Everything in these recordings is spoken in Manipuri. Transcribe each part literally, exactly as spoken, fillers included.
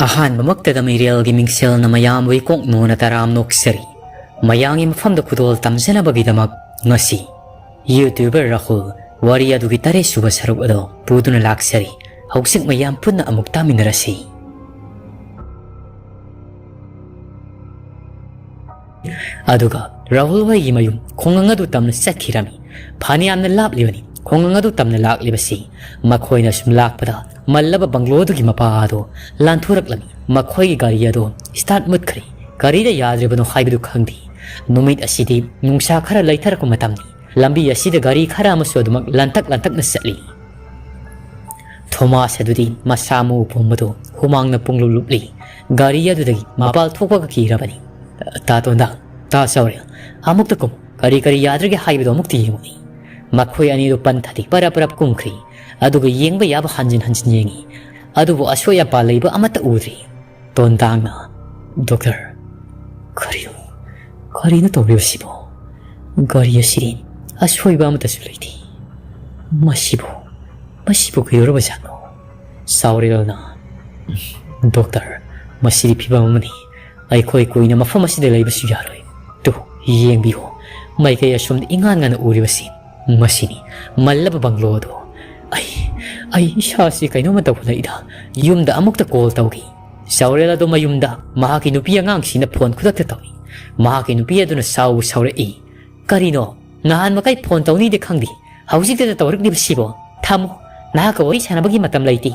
ꯑꯍꯥꯟꯕꯃꯛꯇꯗ ꯃꯤꯔꯦꯜꯒꯤ ꯃꯤꯡꯁꯦꯜꯅ ꯃꯌꯥꯝꯕꯨ ꯏꯀꯣꯛ ꯅꯣꯅ ꯇꯔꯥꯝꯅ ꯑꯣꯛꯆꯔꯤ꯫ ꯃꯌꯥꯝꯒꯤ ꯃꯐꯝꯗ ꯈꯨꯗꯣꯜ ꯇꯝꯖꯅꯕꯒꯤꯗꯃꯛ ꯉꯁꯤ YouTuber ꯔꯥꯍꯨꯜ ꯋꯥꯔꯤ ꯑꯗꯨꯒꯤ ꯇꯔꯦꯠ ꯁꯨꯕ ꯁꯔꯨꯛ ꯑꯗꯣ ꯄꯨꯗꯨꯅ ꯂꯥꯛꯆꯔꯤ꯫ ꯍꯧꯖꯤꯛ ꯃꯌꯥꯝ ꯄꯨꯟꯅ ꯑꯃꯨꯛ ꯇꯥꯃꯤꯟꯅꯔꯁꯤ꯫ ꯑꯗꯨꯒ ꯔꯥꯍꯨꯜ ꯍꯣꯏꯒꯤ ꯃꯌꯨꯝ ꯈꯨꯡꯒꯪ ꯑꯗꯨ ꯇꯝꯅ ꯆꯠꯈꯤꯔꯝꯃꯤ꯫ ꯐꯅꯌꯥꯝꯅ ꯂꯥꯞꯂꯤꯕꯅꯤ ꯈꯨꯡꯒꯪ ꯑꯗꯨ ꯇꯝꯅ ꯂꯥꯛꯂꯤꯕꯁꯤ꯫ ꯃꯈꯣꯏꯅ ꯁꯨꯝ ꯂꯥꯛꯄꯗ ꯃꯜꯂꯕ ꯕꯪꯒ꯭ꯂꯣ ꯑꯗꯨꯒꯤ ꯃꯄꯥ ꯑꯗꯨ ꯂꯥꯟꯊꯣꯔꯛꯂꯝꯃꯤ꯫ ꯃꯈꯣꯏꯒꯤ ꯒꯥꯔꯤ ꯑꯗꯨ start ꯃꯨꯠꯈ꯭ꯔꯦ꯫ ꯀꯔꯤꯗ ꯌꯥꯗ꯭ꯔꯤꯕꯅꯣ ꯍꯥꯏꯕꯗꯨ ꯈꯪꯗꯦ꯫ ꯅꯨꯃꯤꯠ ꯑꯁꯤꯗꯤ ꯅꯨꯡꯁꯥ ꯈꯔ ꯂꯩꯊꯔꯛꯄ ꯃꯇꯝꯅꯤ꯫ ꯂꯝꯕꯤ ꯑꯁꯤꯗ ꯒꯥꯔꯤ ꯈꯔ ꯑꯃꯁꯨ ꯑꯗꯨꯃꯛ ꯂꯟꯇꯛ ꯂꯟꯇꯛꯅ ꯆꯠꯂꯤ꯫ ꯊꯣꯃꯥꯁ ꯑꯗꯨꯗꯤ ꯃꯁꯥ ꯃꯎ ꯄꯨꯝꯕꯗꯨ ꯍꯨꯃꯥꯡꯅ ꯄꯨꯡꯂꯨꯞ ꯂꯨꯞꯂꯤ꯫ ꯒꯥꯔꯤ ꯑꯗꯨꯗꯒꯤ ꯃꯄꯥꯜ ꯊꯣꯛꯄꯒ ꯀꯤꯔꯕꯅꯤ꯫ "ꯇꯥ ꯇꯣꯟꯗꯥ, ꯇꯥ ꯆꯥꯎꯔꯦꯜ, ꯑꯃꯨꯛꯇ ꯀꯨꯝ, ꯀꯔꯤ ꯀꯔꯤ ꯌꯥꯗ꯭ꯔꯒꯦ ꯍꯥꯏꯕꯗꯨ ꯑꯃꯨꯛꯇ ꯌꯦꯡꯉꯨꯅꯤ꯫" ꯃꯈꯣꯏ ꯑꯅꯤꯗꯨ ꯄꯟꯊꯗꯤ ꯄꯔꯞ ꯄꯔꯞ ꯀꯨꯝꯈ꯭ꯔꯤ꯫ ꯑꯗꯨꯒ ꯌꯦꯡꯕ ꯌꯥꯕ ꯍꯟꯖꯤꯟ ꯍꯟꯖꯤꯟ ꯌꯦꯡꯉꯤ꯫ ꯑꯗꯨꯕꯨ ꯑꯁꯣꯏ ꯑꯄꯥ ꯂꯩꯕ ꯑꯃꯠꯇ ꯎꯗ꯭ꯔꯤ꯫ ꯇꯣꯟꯗꯥꯡꯅ, "ꯗꯣꯛꯇꯔ, ꯀꯔꯤꯅꯣ, ꯀꯔꯤꯅꯣ ꯇꯧꯔꯤꯕꯁꯤꯕꯣ? ꯒꯥꯔꯤ ꯑꯁꯤꯗꯤ ꯑꯁꯣꯏꯕ ꯑꯃꯠꯇꯁꯨ ꯂꯩꯇꯦ꯫ ꯃꯁꯤꯕꯨ, ꯃꯁꯤꯕꯨ ꯀꯩꯗꯧꯔꯕꯖꯥꯠꯅꯣ?" ꯆꯥꯎꯔꯦꯜꯅ, "ꯗꯣꯛꯇꯔ, ꯃꯁꯤꯗꯤ ꯐꯤꯕꯝ ꯑꯃꯅꯤ꯫ ꯑꯩꯈꯣꯏ ꯀꯨꯏꯅ ꯃꯐꯝ ꯑꯁꯤꯗ ꯂꯩꯕꯁꯨ ꯌꯥꯔꯣꯏ꯫ ꯇꯨ, ꯌꯦꯡꯕꯤꯌꯨ, ꯃꯥꯏꯀꯩ ꯑꯁꯣꯝꯗ ꯏꯉꯥꯟ ꯉꯥꯟꯅ ꯎꯔꯤꯕꯁꯤ, ꯃꯁꯤꯅꯤ ꯃꯜꯂꯕ ꯕꯪꯒ꯭ꯂꯣ ꯑꯗꯨ꯫ ꯑꯩ, ꯑꯩ ꯏꯁꯥꯁꯤ ꯀꯩꯅꯣꯝꯃ ꯇꯧꯈꯠꯂꯛꯏꯗ꯫ ꯌꯨꯝꯗ ꯑꯃꯨꯛꯇ call ꯇꯧꯈꯤ꯫" ꯆꯥꯎꯔꯦꯜ ꯑꯗꯨ ꯃꯌꯨꯝꯗ ꯃꯍꯥꯛꯀꯤ ꯅꯨꯄꯤ ꯑꯉꯥꯡꯁꯤꯡꯅ phone ꯈꯨꯗꯛꯇ ꯇꯧꯏ꯫ ꯃꯍꯥꯛꯀꯤ ꯅꯨꯄꯤ ꯑꯗꯨꯅ ꯁꯥꯎꯕꯨ ꯁꯥꯎꯔꯛꯏ꯫ "ꯀꯔꯤꯅꯣ? ꯅꯍꯥꯟ ꯃꯈꯩ phone ꯇꯧꯅꯤꯗꯤ ꯈꯪꯗꯦ, ꯍꯧꯖꯤꯛꯇꯗ ꯇꯧꯔꯛꯂꯤꯕꯁꯤꯕꯣ? ꯊꯝꯃꯨ, ꯅꯍꯥꯛꯀ ꯋꯥꯔꯤ ꯁꯥꯟꯅꯕꯒꯤ ꯃꯇꯝ ꯂꯩꯇꯦ꯫"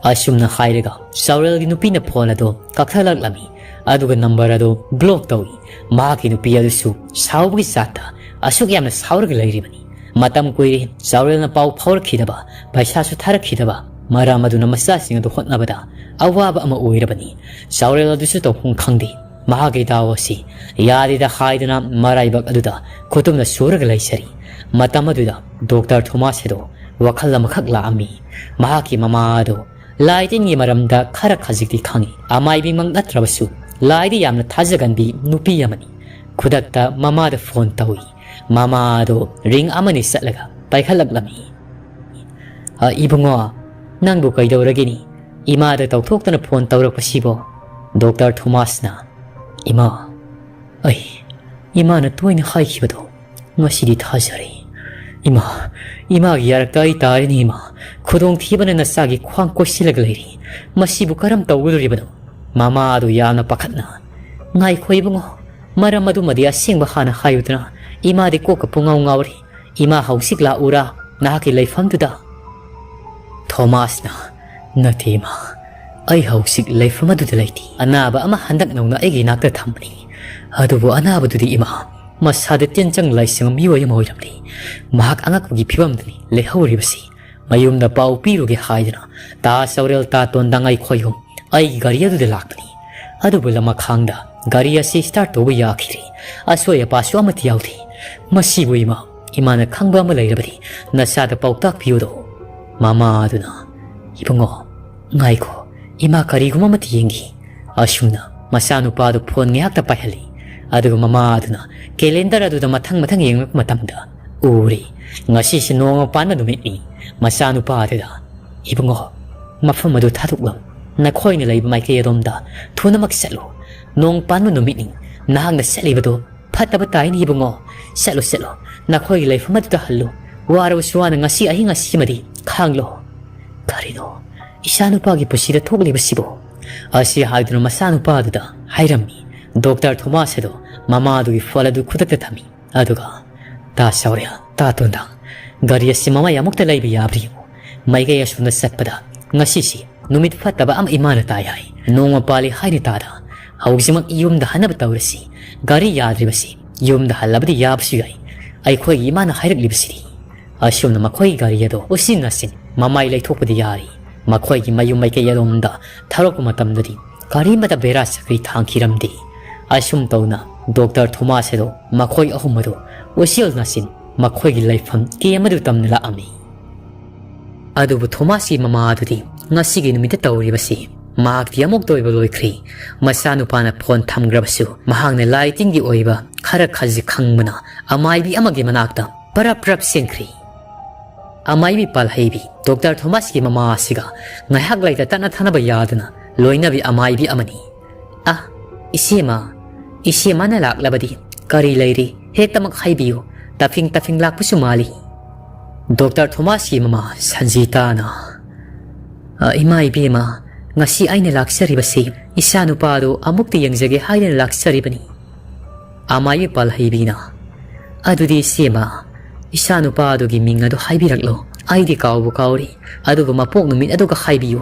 ꯑꯁꯨꯝꯅ ꯍꯥꯏꯔꯒ ꯆꯥꯎꯔꯦꯜꯒꯤ ꯅꯨꯄꯤꯅ phone ꯑꯗꯨ ꯀꯛꯊꯠꯂꯛꯂꯝꯃꯤ, ꯑꯗꯨꯒ number ꯑꯗꯨ block ꯇꯧꯏ꯫ ꯃꯍꯥꯛꯀꯤ ꯅꯨꯄꯤ ꯑꯗꯨꯁꯨ ꯁꯥꯎꯕꯒꯤ ꯆꯥꯠꯇ ꯑꯁꯨꯛ ꯌꯥꯝꯅ ꯁꯥꯎꯔꯒ ꯂꯩꯔꯤꯕꯅꯤ꯫ ꯃꯇꯝ ꯀꯨꯏꯔꯦ ꯆꯥꯎꯔꯦꯜꯅ ꯄꯥꯎ ꯐꯥꯎꯔꯛꯈꯤꯗꯕ, ꯄꯩꯁꯥꯁꯨ ꯊꯥꯔꯛꯈꯤꯗꯕ, ꯃꯔꯝ ꯑꯗꯨꯅ ꯃꯆꯥꯁꯤꯡ ꯑꯗꯨ ꯍꯣꯠꯅꯕꯗ ꯑꯋꯥꯕ ꯑꯃ ꯑꯣꯏꯔꯕꯅꯤ꯫ ꯆꯥꯎꯔꯦꯜ ꯑꯗꯨꯁꯨ ꯇꯧꯐꯝ ꯈꯪꯗꯦ꯫ ꯃꯍꯥꯛꯀꯤ ꯗꯥꯎ ꯑꯁꯤ ꯌꯥꯗꯦꯗ ꯍꯥꯏꯗꯨꯅ ꯃꯔꯥꯏꯕꯛ ꯑꯗꯨꯗ ꯈꯨꯇꯨꯝꯅ ꯁꯨꯔꯒ ꯂꯩꯖꯔꯤ꯫ ꯃꯇꯝ ꯑꯗꯨꯗ ꯗꯣꯛꯇꯔ ꯊꯣꯃꯥꯁ ꯑꯗꯨ ꯋꯥꯈꯜ ꯑꯃꯈꯛ ꯂꯥꯛꯑꯝꯃꯤ꯫ ꯃꯍꯥꯛꯀꯤ ꯃꯃꯥ ꯑꯗꯨ ꯂꯥꯏ ꯇꯤꯟꯒꯤ ꯃꯔꯝꯗ ꯈꯔ ꯈꯖꯤꯛꯇꯤ ꯈꯪꯏ꯫ ꯑꯃꯥꯏꯕꯤꯃꯛ ꯅꯠꯇ꯭ꯔꯕꯁꯨ ꯂꯥꯏꯗ ꯌꯥꯝꯅ ꯊꯥꯖꯒꯟꯕꯤ ꯅꯨꯄꯤ ꯑꯃꯅꯤ꯫ ꯈꯨꯗꯛꯇ ꯃꯃꯥꯗ phone ꯇꯧꯏ꯫ ꯃꯃꯥ ꯑꯗꯨ ring ꯑꯃꯅꯤ ꯆꯠꯂꯒ ꯄꯥꯏꯈꯠꯂꯛꯂꯝꯃꯤ꯫ "ꯑ, ꯏꯕꯨꯡꯉꯣ, ꯅꯪꯕꯨ ꯀꯩꯗꯧꯔꯒꯦꯅꯤ? ꯏꯃꯥꯗ ꯇꯧꯊꯣꯛꯇꯅ ꯐꯣꯟ ꯇꯧꯔꯛꯄꯁꯤꯕꯣ ꯗꯣꯛꯇꯔ ꯊꯣꯃꯥꯁꯅ, "ꯏꯃꯥ, ꯑꯩ ꯏꯃꯥꯅ ꯇꯣꯏꯅ ꯍꯥꯏꯈꯤꯕꯗꯣ ꯉꯁꯤꯗꯤ ꯊꯥꯖꯔꯦ꯫ ꯏꯃꯥ, ꯏꯃꯥꯒꯤ ꯌꯥꯔꯛꯇ ꯑꯩ ꯇꯥꯔꯦꯅꯦ ꯏꯃꯥ꯫ ꯈꯨꯗꯣꯡꯊꯤꯕꯅ ꯅꯆꯥꯒꯤ ꯈ꯭ꯋꯥꯡ ꯀꯣꯏꯁꯤꯜꯂꯒ ꯂꯩꯔꯤ꯫ ꯃꯁꯤꯕꯨ ꯀꯔꯝ ꯇꯧꯒꯗꯧꯔꯤꯕꯅꯣ?" ꯃꯃꯥ ꯑꯗꯨ ꯌꯥꯝꯅ ꯄꯥꯈꯠꯅ, "ꯉꯥꯏꯈꯣ ꯏꯕꯨꯡꯉꯣ, ꯃꯔꯝ ꯑꯗꯨꯃꯗꯤ ꯑꯁꯦꯡꯕ ꯍꯥꯟꯅ ꯍꯥꯏꯌꯨꯗꯅ꯫ ꯏꯃꯥꯗꯤ ꯀꯣꯛꯀ ꯄꯨꯡꯉꯥꯎ ꯉꯥꯎꯔꯤ꯫ ꯏꯃꯥ ꯍꯧꯖꯤꯛ ꯂꯥꯛꯎꯔꯥ ꯅꯍꯥꯛꯀꯤ ꯂꯩꯐꯝꯗꯨꯗ?" ꯊꯣꯃꯥꯁꯅ, "ꯅꯠꯇꯦ ꯏꯃꯥ, ꯑꯩ ꯍꯧꯖꯤꯛ ꯂꯩꯐꯝ ꯑꯗꯨꯗ ꯂꯩꯇꯦ꯫ ꯑꯅꯥꯕ ꯑꯃ ꯍꯟꯗꯛ ꯅꯧꯅ ꯑꯩꯒꯤ ꯏꯅꯥꯛꯇ ꯊꯝꯕꯅꯤ꯫ ꯑꯗꯨꯕꯨ ꯑꯅꯥꯕꯗꯨꯗꯤ ꯏꯃꯥ, ꯃꯁꯥꯗ ꯇꯤꯟ ꯆꯪ ꯂꯥꯏ ꯆꯪꯕ ꯃꯤꯑꯣꯏ ꯑꯃ ꯑꯣꯏꯔꯝꯂꯦ꯫ ꯃꯍꯥꯛ ꯑꯉꯛꯄꯒꯤ ꯐꯤꯕꯝꯗꯅꯤ ꯂꯩꯍꯧꯔꯤꯕꯁꯤ꯫ ꯃꯌꯨꯝꯗ ꯄꯥꯎ ꯄꯤꯔꯨꯒꯦ ꯍꯥꯏꯗꯨꯅ ꯇꯥ ꯆꯥꯎꯔꯦꯜ, ꯇꯥ ꯇꯣꯟꯗꯥꯡ ꯑꯩꯈꯣꯏ ꯑꯍꯨꯝ ꯑꯩꯒꯤ ꯒꯥꯔꯤ ꯑꯗꯨꯗ ꯂꯥꯛꯄꯅꯤ꯫ ꯑꯗꯨꯕꯨ ꯂꯝꯃꯈꯥꯡꯗ ꯒꯥꯔꯤ ꯑꯁꯤ start ꯇꯧꯕ ꯌꯥꯈꯤꯗ꯭ꯔꯦ꯫ ꯑꯁꯣꯏ ꯑꯄꯥꯁꯨ ꯑꯃꯠꯇ ꯌꯥꯎꯗꯦ꯫ ꯃꯁꯤꯕꯨ ꯏꯃꯥ, ꯏꯃꯥꯅ ꯈꯪꯕ ꯑꯃ ꯂꯩꯔꯕꯗꯤ ꯅꯆꯥꯗ ꯄꯥꯎꯇꯥꯛ ꯄꯤꯌꯨꯗꯣ꯫" ꯃꯃꯥ ꯑꯗꯨꯅ, "ꯏꯕꯨꯡꯉꯣ, ꯉꯥꯏꯈꯣ, ꯏꯃꯥ ꯀꯔꯤꯒꯨꯝꯕ ꯑꯃꯠꯇ ꯌꯦꯡꯈꯤ꯫" ꯑꯁꯨꯝꯅ ꯃꯆꯥꯅꯨꯄꯥꯗꯨ ꯐꯣꯟ ꯉꯥꯏꯍꯥꯛꯇ ꯄꯥꯏꯍꯜꯂꯤ꯫ ꯑꯗꯨꯒ ꯃꯃꯥ ꯑꯗꯨꯅ calendar ꯑꯗꯨꯗ ꯃꯊꯪ ꯃꯊꯪ ꯌꯦꯡꯂꯛꯄ ꯃꯇꯝꯗ ꯎꯔꯤ, ꯉꯁꯤꯁꯤ ꯅꯣꯡꯃ ꯄꯥꯟꯕ ꯅꯨꯃꯤꯠꯅꯤ꯫ ꯃꯆꯥꯅꯨꯄꯥ ꯑꯗꯨꯗ, "ꯏꯕꯨꯡꯉꯣ, ꯃꯐꯝ ꯑꯗꯨ ꯊꯥꯗꯣꯛꯂꯝ, ꯅꯈꯣꯏꯅ ꯂꯩꯕ ꯃꯥꯏꯀꯩ ꯑꯗꯣꯝꯗ ꯊꯨꯅꯃꯛ ꯆꯠꯂꯨ꯫ ꯅꯣꯡ ꯄꯥꯟꯕ ꯅꯨꯃꯤꯠꯅꯤ, ꯅꯍꯥꯛꯅ ꯆꯠꯂꯤꯕꯗꯨ ꯐꯠꯇꯕ ꯇꯥꯏꯅꯦ ꯏꯕꯨꯡꯉꯣ꯫ ꯆꯠꯂꯨ, ꯆꯠꯂꯨ, ꯅꯈꯣꯏꯒꯤ ꯂꯩꯐꯝ ꯑꯗꯨꯗ ꯍꯜꯂꯨ꯫ ꯋꯥꯔꯕꯁꯨ ꯋꯥꯅ ꯉꯁꯤ ꯑꯍꯤꯡ ꯑꯁꯤꯃꯗꯤ ꯈꯥꯡꯂꯣ꯫" ꯀꯔꯤꯅꯣ, ꯏꯆꯥꯅꯨꯄꯥꯒꯤ ꯄꯨꯟꯁꯤꯗ ꯊꯣꯛꯂꯤꯕꯁꯤꯕꯨ? ꯑꯁꯤ ꯍꯥꯏꯗꯨꯅ ꯃꯆꯥꯅꯨꯄꯥ ꯑꯗꯨꯗ ꯍꯥꯏꯔꯝꯃꯤ꯫ ꯗꯣꯛꯇꯔ ꯊꯣꯃꯥꯁ ꯑꯗꯨ ꯃꯃꯥ ꯑꯗꯨꯒꯤ ꯐꯣꯟ ꯑꯗꯨ ꯈꯨꯗꯛꯇ ꯊꯝꯃꯤ꯫ ꯑꯗꯨꯒ, "ꯇꯥ ꯆꯥꯎꯔꯦꯜ, ꯇꯥ ꯇꯣꯟꯗꯥꯡ, ꯒꯥꯔꯤ ꯑꯁꯤ ꯃꯃꯥꯏ ꯑꯃꯨꯛꯇ ꯂꯩꯕ ꯌꯥꯕ꯭ꯔꯥ ꯌꯦꯡꯉꯨ꯫ ꯃꯥꯏꯀꯩ ꯑꯁꯣꯝꯗ ꯆꯠꯄꯗ ꯉꯁꯤꯁꯤ ꯅꯨꯃꯤꯠ ꯐꯠꯇꯕ ꯑꯃ ꯏꯃꯥꯅ ꯇꯥꯏ ꯍꯥꯏ꯫ ꯅꯣꯡꯃ ꯄꯥꯜꯂꯤ ꯍꯥꯏꯅ ꯇꯥꯗ꯫ ꯍꯧꯖꯤꯛꯃꯛ ꯌꯨꯝꯗ ꯍꯟꯅꯕ ꯇꯧꯔꯁꯤ꯫ ꯒꯥꯔꯤ ꯌꯥꯗ꯭ꯔꯤꯕꯁꯤ ꯌꯨꯝꯗ ꯍꯜꯂꯕꯗꯤ ꯌꯥꯕꯁꯨ ꯌꯥꯏ꯫ ꯑꯩꯈꯣꯏꯒꯤ ꯏꯃꯥꯅ ꯍꯥꯏꯔꯛꯂꯤꯕꯁꯤꯗꯤ꯫" ꯑꯁꯨꯝꯅ ꯃꯈꯣꯏꯒꯤ ꯒꯥꯔꯤ ꯑꯗꯨ ꯎꯆꯤꯟ ꯅꯥꯆꯤꯟ ꯃꯃꯥꯏ ꯂꯩꯊꯣꯛꯄꯗꯤ ꯌꯥꯔꯤ꯫ ꯃꯈꯣꯏꯒꯤ ꯃꯌꯨꯝ ꯃꯥꯏꯀꯩ ꯑꯗꯣꯝꯗ ꯊꯧꯔꯛꯄ ꯃꯇꯝꯗꯗꯤ ꯀꯔꯤꯃꯠꯇ ꯕꯦꯔꯥ ꯁꯥꯀ꯭ꯔꯤ ꯊꯥꯡꯈꯤꯔꯝꯗꯦ꯫ ꯑꯁꯨꯝ ꯇꯧꯅ ꯗꯣꯛꯇꯔ ꯊꯣꯃꯥꯁ ꯑꯗꯨ ꯃꯈꯣꯏ ꯑꯍꯨꯝ ꯑꯗꯨ ꯎꯆꯤꯜ ꯅꯥꯆꯤꯟ ꯃꯈꯣꯏꯒꯤ ꯂꯩꯐꯝ camp ꯑꯗꯨ ꯇꯝꯅ ꯂꯥꯛꯑꯝꯃꯤ꯫ ꯑꯗꯨꯕꯨ ꯊꯣꯃꯥꯁꯀꯤ ꯃꯃꯥ ꯑꯗꯨꯗꯤ ꯉꯁꯤꯒꯤ ꯅꯨꯃꯤꯠꯇ ꯇꯧꯔꯤꯕꯁꯤ ꯃꯍꯥꯛꯇꯤ ꯑꯃꯨꯛꯇ ꯑꯣꯏꯕ ꯂꯣꯏꯈ꯭ꯔꯦ꯫ ꯃꯆꯥꯅꯨꯄꯥꯅ ꯐꯣꯟ ꯊꯝꯈ꯭ꯔꯕꯁꯨ ꯃꯍꯥꯛꯅ ꯂꯥꯏ ꯇꯤꯟꯒꯤ ꯑꯣꯏꯕ ꯈꯔ ꯈꯖꯤꯛ ꯈꯪꯕꯅ ꯑꯃꯥꯏꯕꯤ ꯑꯃꯒꯤ ꯃꯅꯥꯛꯇ ꯄꯔꯞ ꯄꯔꯞ ꯆꯦꯟꯈ꯭ꯔꯦ꯫ ꯑꯃꯥꯏꯕꯤ ꯄꯥꯜꯍꯩꯕꯤ ꯗꯣꯛꯇꯔ ꯊꯣꯃꯥꯁꯀꯤ ꯃꯃꯥ ꯑꯁꯤꯒ ꯉꯥꯏꯍꯥꯛ ꯂꯩꯇ ꯇꯠꯅ ꯊꯥꯅꯕ ꯌꯥꯗꯅ ꯂꯣꯏꯅꯕꯤ ꯑꯃꯥꯏꯕꯤ ꯑꯃꯅꯤ꯫ "ꯑ, ꯏꯆꯦꯃ, ꯏꯆꯦꯃꯅ ꯂꯥꯛꯂꯕꯗꯤ ꯀꯔꯤ ꯂꯩꯔꯤ? ꯍꯦꯛꯇꯃꯛ ꯍꯥꯏꯕꯤꯌꯨ꯫ ꯇꯐꯤꯡ ꯇꯐꯤꯡ ꯂꯥꯛꯄꯁꯨ ꯃꯥꯜꯂꯤ꯫" ꯗꯣꯛꯇꯔ ꯊꯣꯃꯥꯁꯀꯤ ꯃꯃꯥ ꯁꯟꯖꯤꯇꯥꯅ, "ꯑ, ꯏꯃꯥ ꯏꯕꯦꯝꯃ, ꯉꯁꯤ ꯑꯩꯅ ꯂꯥꯛꯆꯔꯤꯕꯁꯤ ꯏꯆꯥꯅꯨꯄꯥꯗꯨ ꯑꯃꯨꯛꯇ ꯌꯦꯡꯖꯒꯦ ꯍꯥꯏꯗꯅ ꯂꯥꯛꯆꯔꯤꯕꯅꯤ꯫" ꯑꯃꯥꯏꯕꯤ ꯄꯥꯜꯍꯩꯕꯤꯅ, "ꯑꯗꯨꯗꯤ ꯏꯆꯦꯃ, ꯏꯆꯥꯅꯨꯄꯥ ꯑꯗꯨꯒꯤ ꯃꯤꯡ ꯑꯗꯨ ꯍꯥꯏꯕꯤꯔꯛꯂꯣ꯫ ꯑꯩꯗꯤ ꯀꯥꯎꯕꯨ ꯀꯥꯎꯔꯦ꯫ ꯑꯗꯨꯒ ꯃꯄꯣꯛ ꯅꯨꯃꯤꯠ ꯑꯗꯨꯒ ꯍꯥꯏꯕꯤꯌꯨ꯫"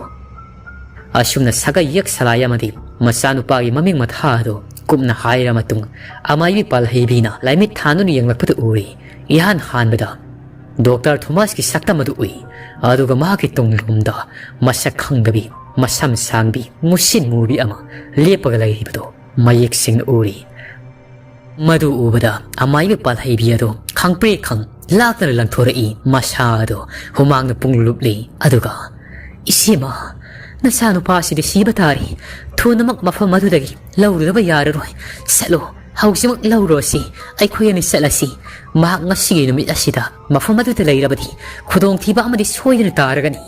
ꯑꯁꯨꯝꯅ ꯁꯥꯒꯩ ꯌꯦꯛ ꯁꯂꯥꯏ ꯑꯃꯗꯤ ꯃꯆꯥꯅꯨꯄꯥꯒꯤ ꯃꯃꯤꯡ ꯃꯊꯥ ꯑꯗꯨ ꯀꯨꯞꯅ ꯍꯥꯏꯔ ꯃꯇꯨꯡ, ꯑꯃꯥꯏꯕꯤ ꯄꯥꯜꯍꯩꯕꯤꯅ ꯂꯥꯏꯃꯤꯠ ꯊꯥꯟꯗꯨꯅ ꯌꯦꯡꯂꯛꯄꯗ ꯎꯔꯤ꯫ ꯏꯍꯥꯟ ꯍꯥꯟꯕꯗ ꯗꯣꯛꯇꯔ ꯊꯣꯃꯥꯁꯀꯤ ꯁꯛꯇꯝ ꯑꯗꯨ ꯎꯏ꯫ ꯑꯗꯨꯒ ꯃꯍꯥꯛꯀꯤ ꯇꯨꯡꯂꯣꯝꯗ ꯃꯁꯛ ꯈꯪꯗꯕꯤ, ꯃꯁꯝ ꯁꯥꯡꯕꯤ, ꯃꯨꯁꯤꯟ ꯃꯨꯕꯤ ꯑꯃ ꯂꯦꯞꯄꯒ ꯂꯩꯔꯤꯕꯗꯨ ꯃꯌꯦꯛ ꯁꯦꯡꯅ ꯎꯔꯤ꯫ ꯃꯗꯨ ꯎꯕꯗ ꯑꯃꯥꯏꯕ ꯄꯥꯜꯍꯩꯕꯤ ꯑꯗꯨ ꯈꯪꯄ꯭ꯔꯦꯛ ꯈꯪ ꯂꯥꯛꯇꯅ ꯂꯪꯊꯣꯔꯛꯏ꯫ ꯃꯁꯥ ꯑꯗꯨ ꯍꯨꯃꯥꯡꯅ ꯄꯨꯡ ꯂꯨꯞꯂꯤ꯫ ꯑꯗꯨꯒ, "ꯏꯆꯦꯃ, ꯅꯆꯥꯅꯨꯄꯥꯁꯤꯗꯤ ꯁꯤꯕ ꯇꯥꯔꯦ꯫ ꯊꯨꯅꯃꯛ ꯃꯐꯝ ꯑꯗꯨꯗꯒꯤ ꯂꯧꯔꯨꯗꯕ ꯌꯥꯔꯔꯣꯏ꯫ ꯆꯠꯂꯣ, ꯍꯧꯖꯤꯛꯃꯛ ꯂꯧꯔꯨꯔꯁꯤ꯫ ꯑꯩꯈꯣꯏ ꯑꯅꯤ ꯆꯠꯂꯁꯤ꯫ ꯃꯍꯥꯛ ꯉꯁꯤꯒꯤ ꯅꯨꯃꯤꯠ ꯑꯁꯤꯗ ꯃꯐꯝ ꯑꯗꯨꯗ ꯂꯩꯔꯕꯗꯤ ꯈꯨꯗꯣꯡꯊꯤꯕ ꯑꯃꯗꯤ ꯁꯣꯏꯗꯅ ꯇꯥꯔꯒꯅꯤ꯫"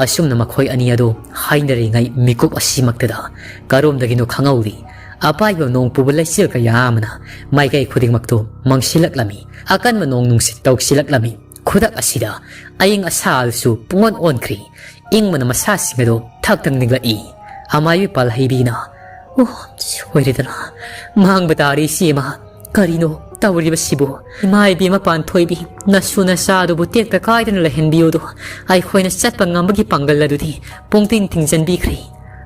ꯑꯁꯨꯝꯅ ꯃꯈꯣꯏ ꯑꯅꯤ ꯑꯗꯨ ꯍꯥꯏꯅꯔꯤꯉꯩ ꯃꯤꯀꯨꯞ ꯑꯁꯤꯃꯛꯇꯗ ꯀꯔꯣꯝꯗꯒꯤꯅꯣ ꯈꯪꯍꯧꯗꯦ꯫ ꯑꯄꯥꯏꯕ ꯅꯣꯡ ꯄꯨꯕ ꯂꯩꯆꯤꯜ ꯀꯌꯥ ꯑꯃꯅ ꯃꯥꯏꯀꯩ ꯈꯨꯗꯤꯡꯃꯛꯇꯨ ꯃꯪꯁꯤꯜꯂꯛꯂꯝꯃꯤ꯫ ꯑꯀꯟꯕ ꯅꯣꯡ ꯅꯨꯡꯁꯤꯠ ꯇꯧꯁꯤꯜꯂꯛꯂꯝꯃꯤ꯫ ꯈꯨꯗꯛ ꯑꯁꯤꯗ ꯑꯏꯪ ꯑꯁꯥ ꯑꯗꯨꯁꯨ ꯄꯨꯡꯑꯣꯟ ꯑꯣꯟꯈ꯭ꯔꯤ꯫ ꯏꯪꯕꯅ ꯃꯁꯥꯁꯤꯡ ꯑꯗꯨ ꯊꯛ ꯊꯛ ꯅꯤꯛꯂꯛꯏ꯫ ꯑꯃꯥꯏꯕꯤ ꯄꯥꯜꯍꯩꯕꯤꯅ, "ꯑꯣ, ꯁꯣꯏꯔꯦꯗꯅ, ꯃꯥꯡꯕ ꯇꯥꯔꯦ ꯏꯆꯦꯃ꯫ ꯀꯔꯤꯅꯣ ꯇꯧꯔꯤꯕꯁꯤꯕꯨ? ꯏꯃꯥ ꯏꯕꯦꯝꯃ ꯄꯥꯟꯊꯣꯏꯕꯤ, ꯅꯁꯨ ꯅꯆꯥꯗꯨꯕꯨ ꯇꯦꯛꯇ ꯀꯥꯏꯗꯅ ꯂꯩꯍꯟꯕꯤꯌꯨꯗꯣ꯫ ꯑꯩꯈꯣꯏꯅ ꯆꯠꯄ ꯉꯝꯕꯒꯤ ꯄꯥꯡꯒꯜ ꯑꯗꯨꯗꯤ ꯄꯨꯡꯇꯤꯡ ꯇꯤꯡꯖꯟꯕꯤꯈ꯭ꯔꯦ꯫"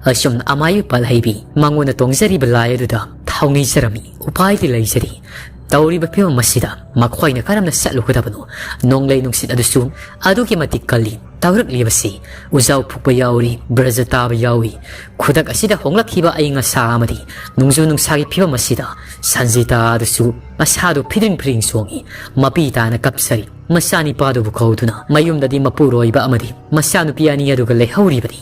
ꯑꯁꯨꯝꯅ ꯑꯃꯥꯏꯕꯤ ꯄꯥꯜꯍꯩꯕꯤ ꯃꯉꯣꯟꯗ ꯇꯣꯡꯖꯔꯤꯕ ꯂꯥꯏ ꯑꯗꯨꯗ ꯊꯧꯅꯤꯖꯔꯝꯃꯤ꯫ ꯎꯄꯥꯏꯗꯤ ꯂꯩꯖꯗꯦ꯫ ꯇꯧꯔꯤꯕ ꯐꯤꯕꯝ ꯑꯁꯤꯗ ꯃꯈꯣꯏꯅ ꯀꯔꯝꯅ ꯆꯠꯂꯨꯒꯗꯕꯅꯣ? ꯅꯣꯡꯂꯩ ꯅꯨꯡꯁꯤꯠ ꯑꯗꯨꯁꯨ ꯑꯗꯨꯛꯀꯤ ꯃꯇꯤꯛ ꯀꯜꯂꯤ꯫ ꯇꯧꯔꯛꯂꯤꯕꯁꯤ ꯎꯖꯥꯎ ꯐꯨꯛꯄ ꯌꯥꯎꯔꯤ, ꯕ꯭ꯔꯖ ꯇꯥꯕ ꯌꯥꯎꯏ꯫ ꯈꯨꯗꯛ ꯑꯁꯤꯗ ꯍꯣꯡꯂꯛꯈꯤꯕ ꯑꯏꯪ ꯑꯁꯥ ꯑꯃꯗꯤ ꯅꯣꯡꯖꯨ ꯅꯨꯡꯁꯥꯒꯤ ꯐꯤꯕꯝ ꯑꯁꯤꯗ ꯁꯟꯖꯤꯇꯥ ꯑꯗꯨꯁꯨ ꯃꯁꯥꯗꯨ ꯐꯤꯗ꯭ꯔꯤꯡ ꯐꯤꯗ꯭ꯔꯤꯡ ꯆꯣꯡꯏ꯫ ꯃꯄꯤ ꯇꯥꯅ ꯀꯞꯆꯔꯤ꯫ ꯃꯆꯥꯅꯤꯄꯥꯗꯨꯕꯨ ꯀꯧꯗꯨꯅ ꯃꯌꯨꯝꯗꯗꯤ ꯃꯄꯨꯔꯣꯏꯕ ꯑꯃꯗꯤ ꯃꯆꯥꯅꯨꯄꯤ ꯑꯅꯤ ꯑꯗꯨꯒ ꯂꯩꯍꯧꯔꯤꯕꯅꯤ꯫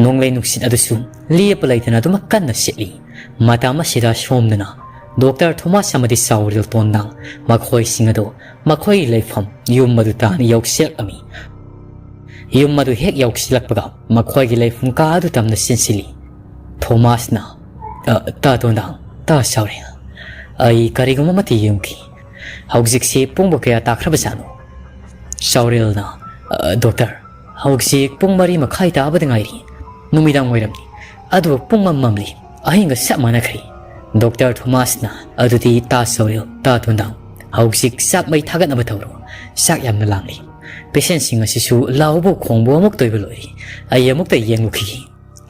ꯅꯣꯡꯂꯩ ꯅꯨꯡꯁꯤꯠ ꯑꯗꯨꯁꯨ ꯂꯦꯞꯄ ꯂꯩꯇꯅ ꯑꯗꯨꯃꯛ ꯀꯟꯅ ꯁꯤꯠꯂꯤ꯫ ꯃꯇꯝ ꯑꯁꯤꯗ ꯁꯣꯝꯗꯅ ꯗꯣꯛꯇꯔ ꯊꯣꯃꯥꯁ ꯑꯃꯗꯤ ꯁꯥꯎꯔꯤꯜ ꯇꯣꯟꯗꯥꯡ ꯃꯈꯣꯏꯁꯤꯡ ꯑꯗꯨ ꯃꯈꯣꯏꯒꯤ ꯂꯩꯐꯝ ꯌꯨꯝ ꯑꯗꯨ ꯇꯥꯟꯅ ꯌꯧꯁꯤꯜꯂꯛꯂꯝꯃꯤ꯫ ꯌꯨꯝ ꯑꯗꯨ ꯍꯦꯛ ꯌꯧꯁꯤꯜꯂꯛꯄꯒ ꯃꯈꯣꯏꯒꯤ ꯂꯩꯐꯝ ꯀꯥ ꯑꯗꯨ ꯇꯝꯅ ꯆꯦꯟꯁꯤꯜꯂꯤ꯫ ꯊꯣꯃꯥꯁꯅ, "ꯑ, ꯇꯥ ꯇꯣꯟꯗꯥꯡ, ꯇꯥ ꯁꯥꯎꯔꯦꯜ, ꯑꯩ ꯀꯔꯤꯒꯨꯝꯕ ꯑꯃꯠꯇ ꯌꯦꯡꯈꯤ꯫ ꯍꯧꯖꯤꯛꯁꯤ ꯄꯨꯡꯕꯨ ꯀꯌꯥ ꯇꯥꯈ꯭ꯔꯕꯖꯥꯠꯅꯣ?" ꯁꯥꯎꯔꯦꯜꯅ, "ꯑ, ꯗꯣꯛꯇꯔ, ꯍꯧꯖꯤꯛ ꯄꯨꯡ ꯃꯔꯤ ꯃꯈꯥꯏ ꯇꯥꯕꯗ ꯉꯥꯏꯔꯤ꯫ ꯅꯨꯃꯤꯗꯥꯡ ꯋꯥꯏꯔꯝꯅꯤ꯫ ꯑꯗꯨꯕꯨ ꯄꯨꯡ ꯃꯝ ꯃꯝꯂꯤ꯫ ꯑꯍꯤꯡꯒ ꯆꯞ ꯃꯥꯟꯅꯈ꯭ꯔꯦ꯫" ꯗꯣꯛꯇꯔ ꯊꯣꯃꯥꯁꯅ, "ꯑꯗꯨꯗꯤ ꯇꯥ ꯁꯥꯎꯔꯦꯜ, ꯇꯥ ꯇꯣꯟꯗꯥꯡ, ꯍꯧꯖꯤꯛ ꯆꯥꯛ ꯃꯩ ꯊꯥꯒꯠꯅꯕ ꯇꯧꯔꯣ꯫ ꯆꯥꯛ ꯌꯥꯝꯅ ꯂꯥꯝꯂꯤ꯫ ꯄꯦꯁꯦꯟꯁꯤꯡ ꯑꯁꯤꯁꯨ ꯂꯥꯎꯕ ꯈꯣꯡꯕ ꯑꯃꯨꯛꯇ ꯑꯣꯏꯕ ꯂꯣꯏꯔꯦ꯫ ꯑꯩ ꯑꯃꯨꯛꯇ ꯌꯦꯡꯂꯨꯈꯤꯒꯦ꯫"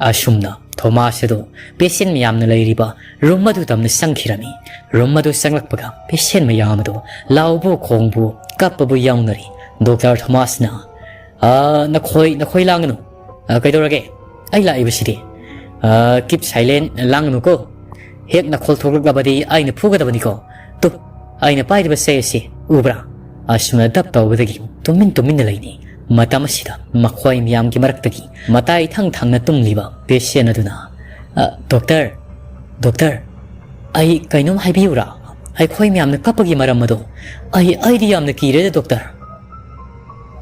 ꯑꯁꯨꯝꯅ ꯊꯣꯃꯥꯁ ꯑꯗꯨ ꯄꯦꯁꯦꯟ ꯃꯌꯥꯝꯅ ꯂꯩꯔꯤꯕ ꯔꯨꯝ ꯑꯗꯨ ꯇꯝꯅ ꯆꯪꯈꯤꯔꯝꯃꯤ꯫ ꯔꯨꯝ ꯑꯗꯨ ꯆꯪꯂꯛꯄꯒ ꯄꯦꯁꯦꯟ ꯃꯌꯥꯝ ꯑꯗꯨ ꯂꯥꯎꯕ ꯈꯣꯡꯕ ꯀꯞꯄꯕꯨ ꯌꯥꯎꯅꯔꯤ꯫ ꯗꯣꯛꯇꯔ ꯊꯣꯃꯥꯁꯅ, "ꯑ, ꯅꯈꯣꯏ, ꯅꯈꯣꯏ ꯂꯥꯡꯒꯅꯨ꯫ ꯑ, ꯀꯩꯗꯧꯔꯒꯦ? ꯑꯩ ꯂꯥꯛꯏꯕꯁꯤꯗꯤ꯫ ꯑ, keep silent, ꯂꯥꯡꯒꯅꯨꯀꯣ꯫ ꯍꯦꯛ ꯅꯈꯣꯜ ꯊꯣꯛꯂꯛꯂꯕꯗꯤ ꯑꯩꯅ ꯐꯨꯒꯗꯕꯅꯤꯀꯣ꯫ ꯇꯨ, ꯑꯩꯅ ꯄꯥꯏꯔꯤꯕ ꯆꯩ ꯑꯁꯤ ꯎꯕ꯭ꯔꯥ?" ꯑꯁꯨꯝꯅ ꯗꯞ ꯇꯧꯕꯗꯒꯤ ꯇꯨꯃꯤꯟ ꯇꯨꯃꯤꯟꯅ ꯂꯩꯅꯤ꯫ ꯃꯇꯝ ꯑꯁꯤꯗ ꯃꯈꯣꯏ ꯃꯌꯥꯝꯒꯤ ꯃꯔꯛꯇꯒꯤ ꯃꯇꯥꯏ ꯊꯪ ꯊꯪꯅ ꯇꯨꯝꯂꯤꯕ ꯄꯦꯁꯦꯟ ꯑꯗꯨꯅ, "ꯑ, ꯗꯣꯛꯇꯔ, ꯗꯣꯛꯇꯔ, ꯑꯩ ꯀꯩꯅꯣꯝ ꯍꯥꯏꯕꯤꯌꯨꯔꯥ? ꯑꯩꯈꯣꯏ ꯃꯌꯥꯝꯅ ꯀꯞꯄꯒꯤ ꯃꯔꯝ ꯑꯗꯣ꯫ ꯑꯩ, ꯑꯩꯗꯤ ꯌꯥꯝꯅ ꯀꯤꯔꯦꯗ, ꯗꯣꯛꯇꯔ꯫"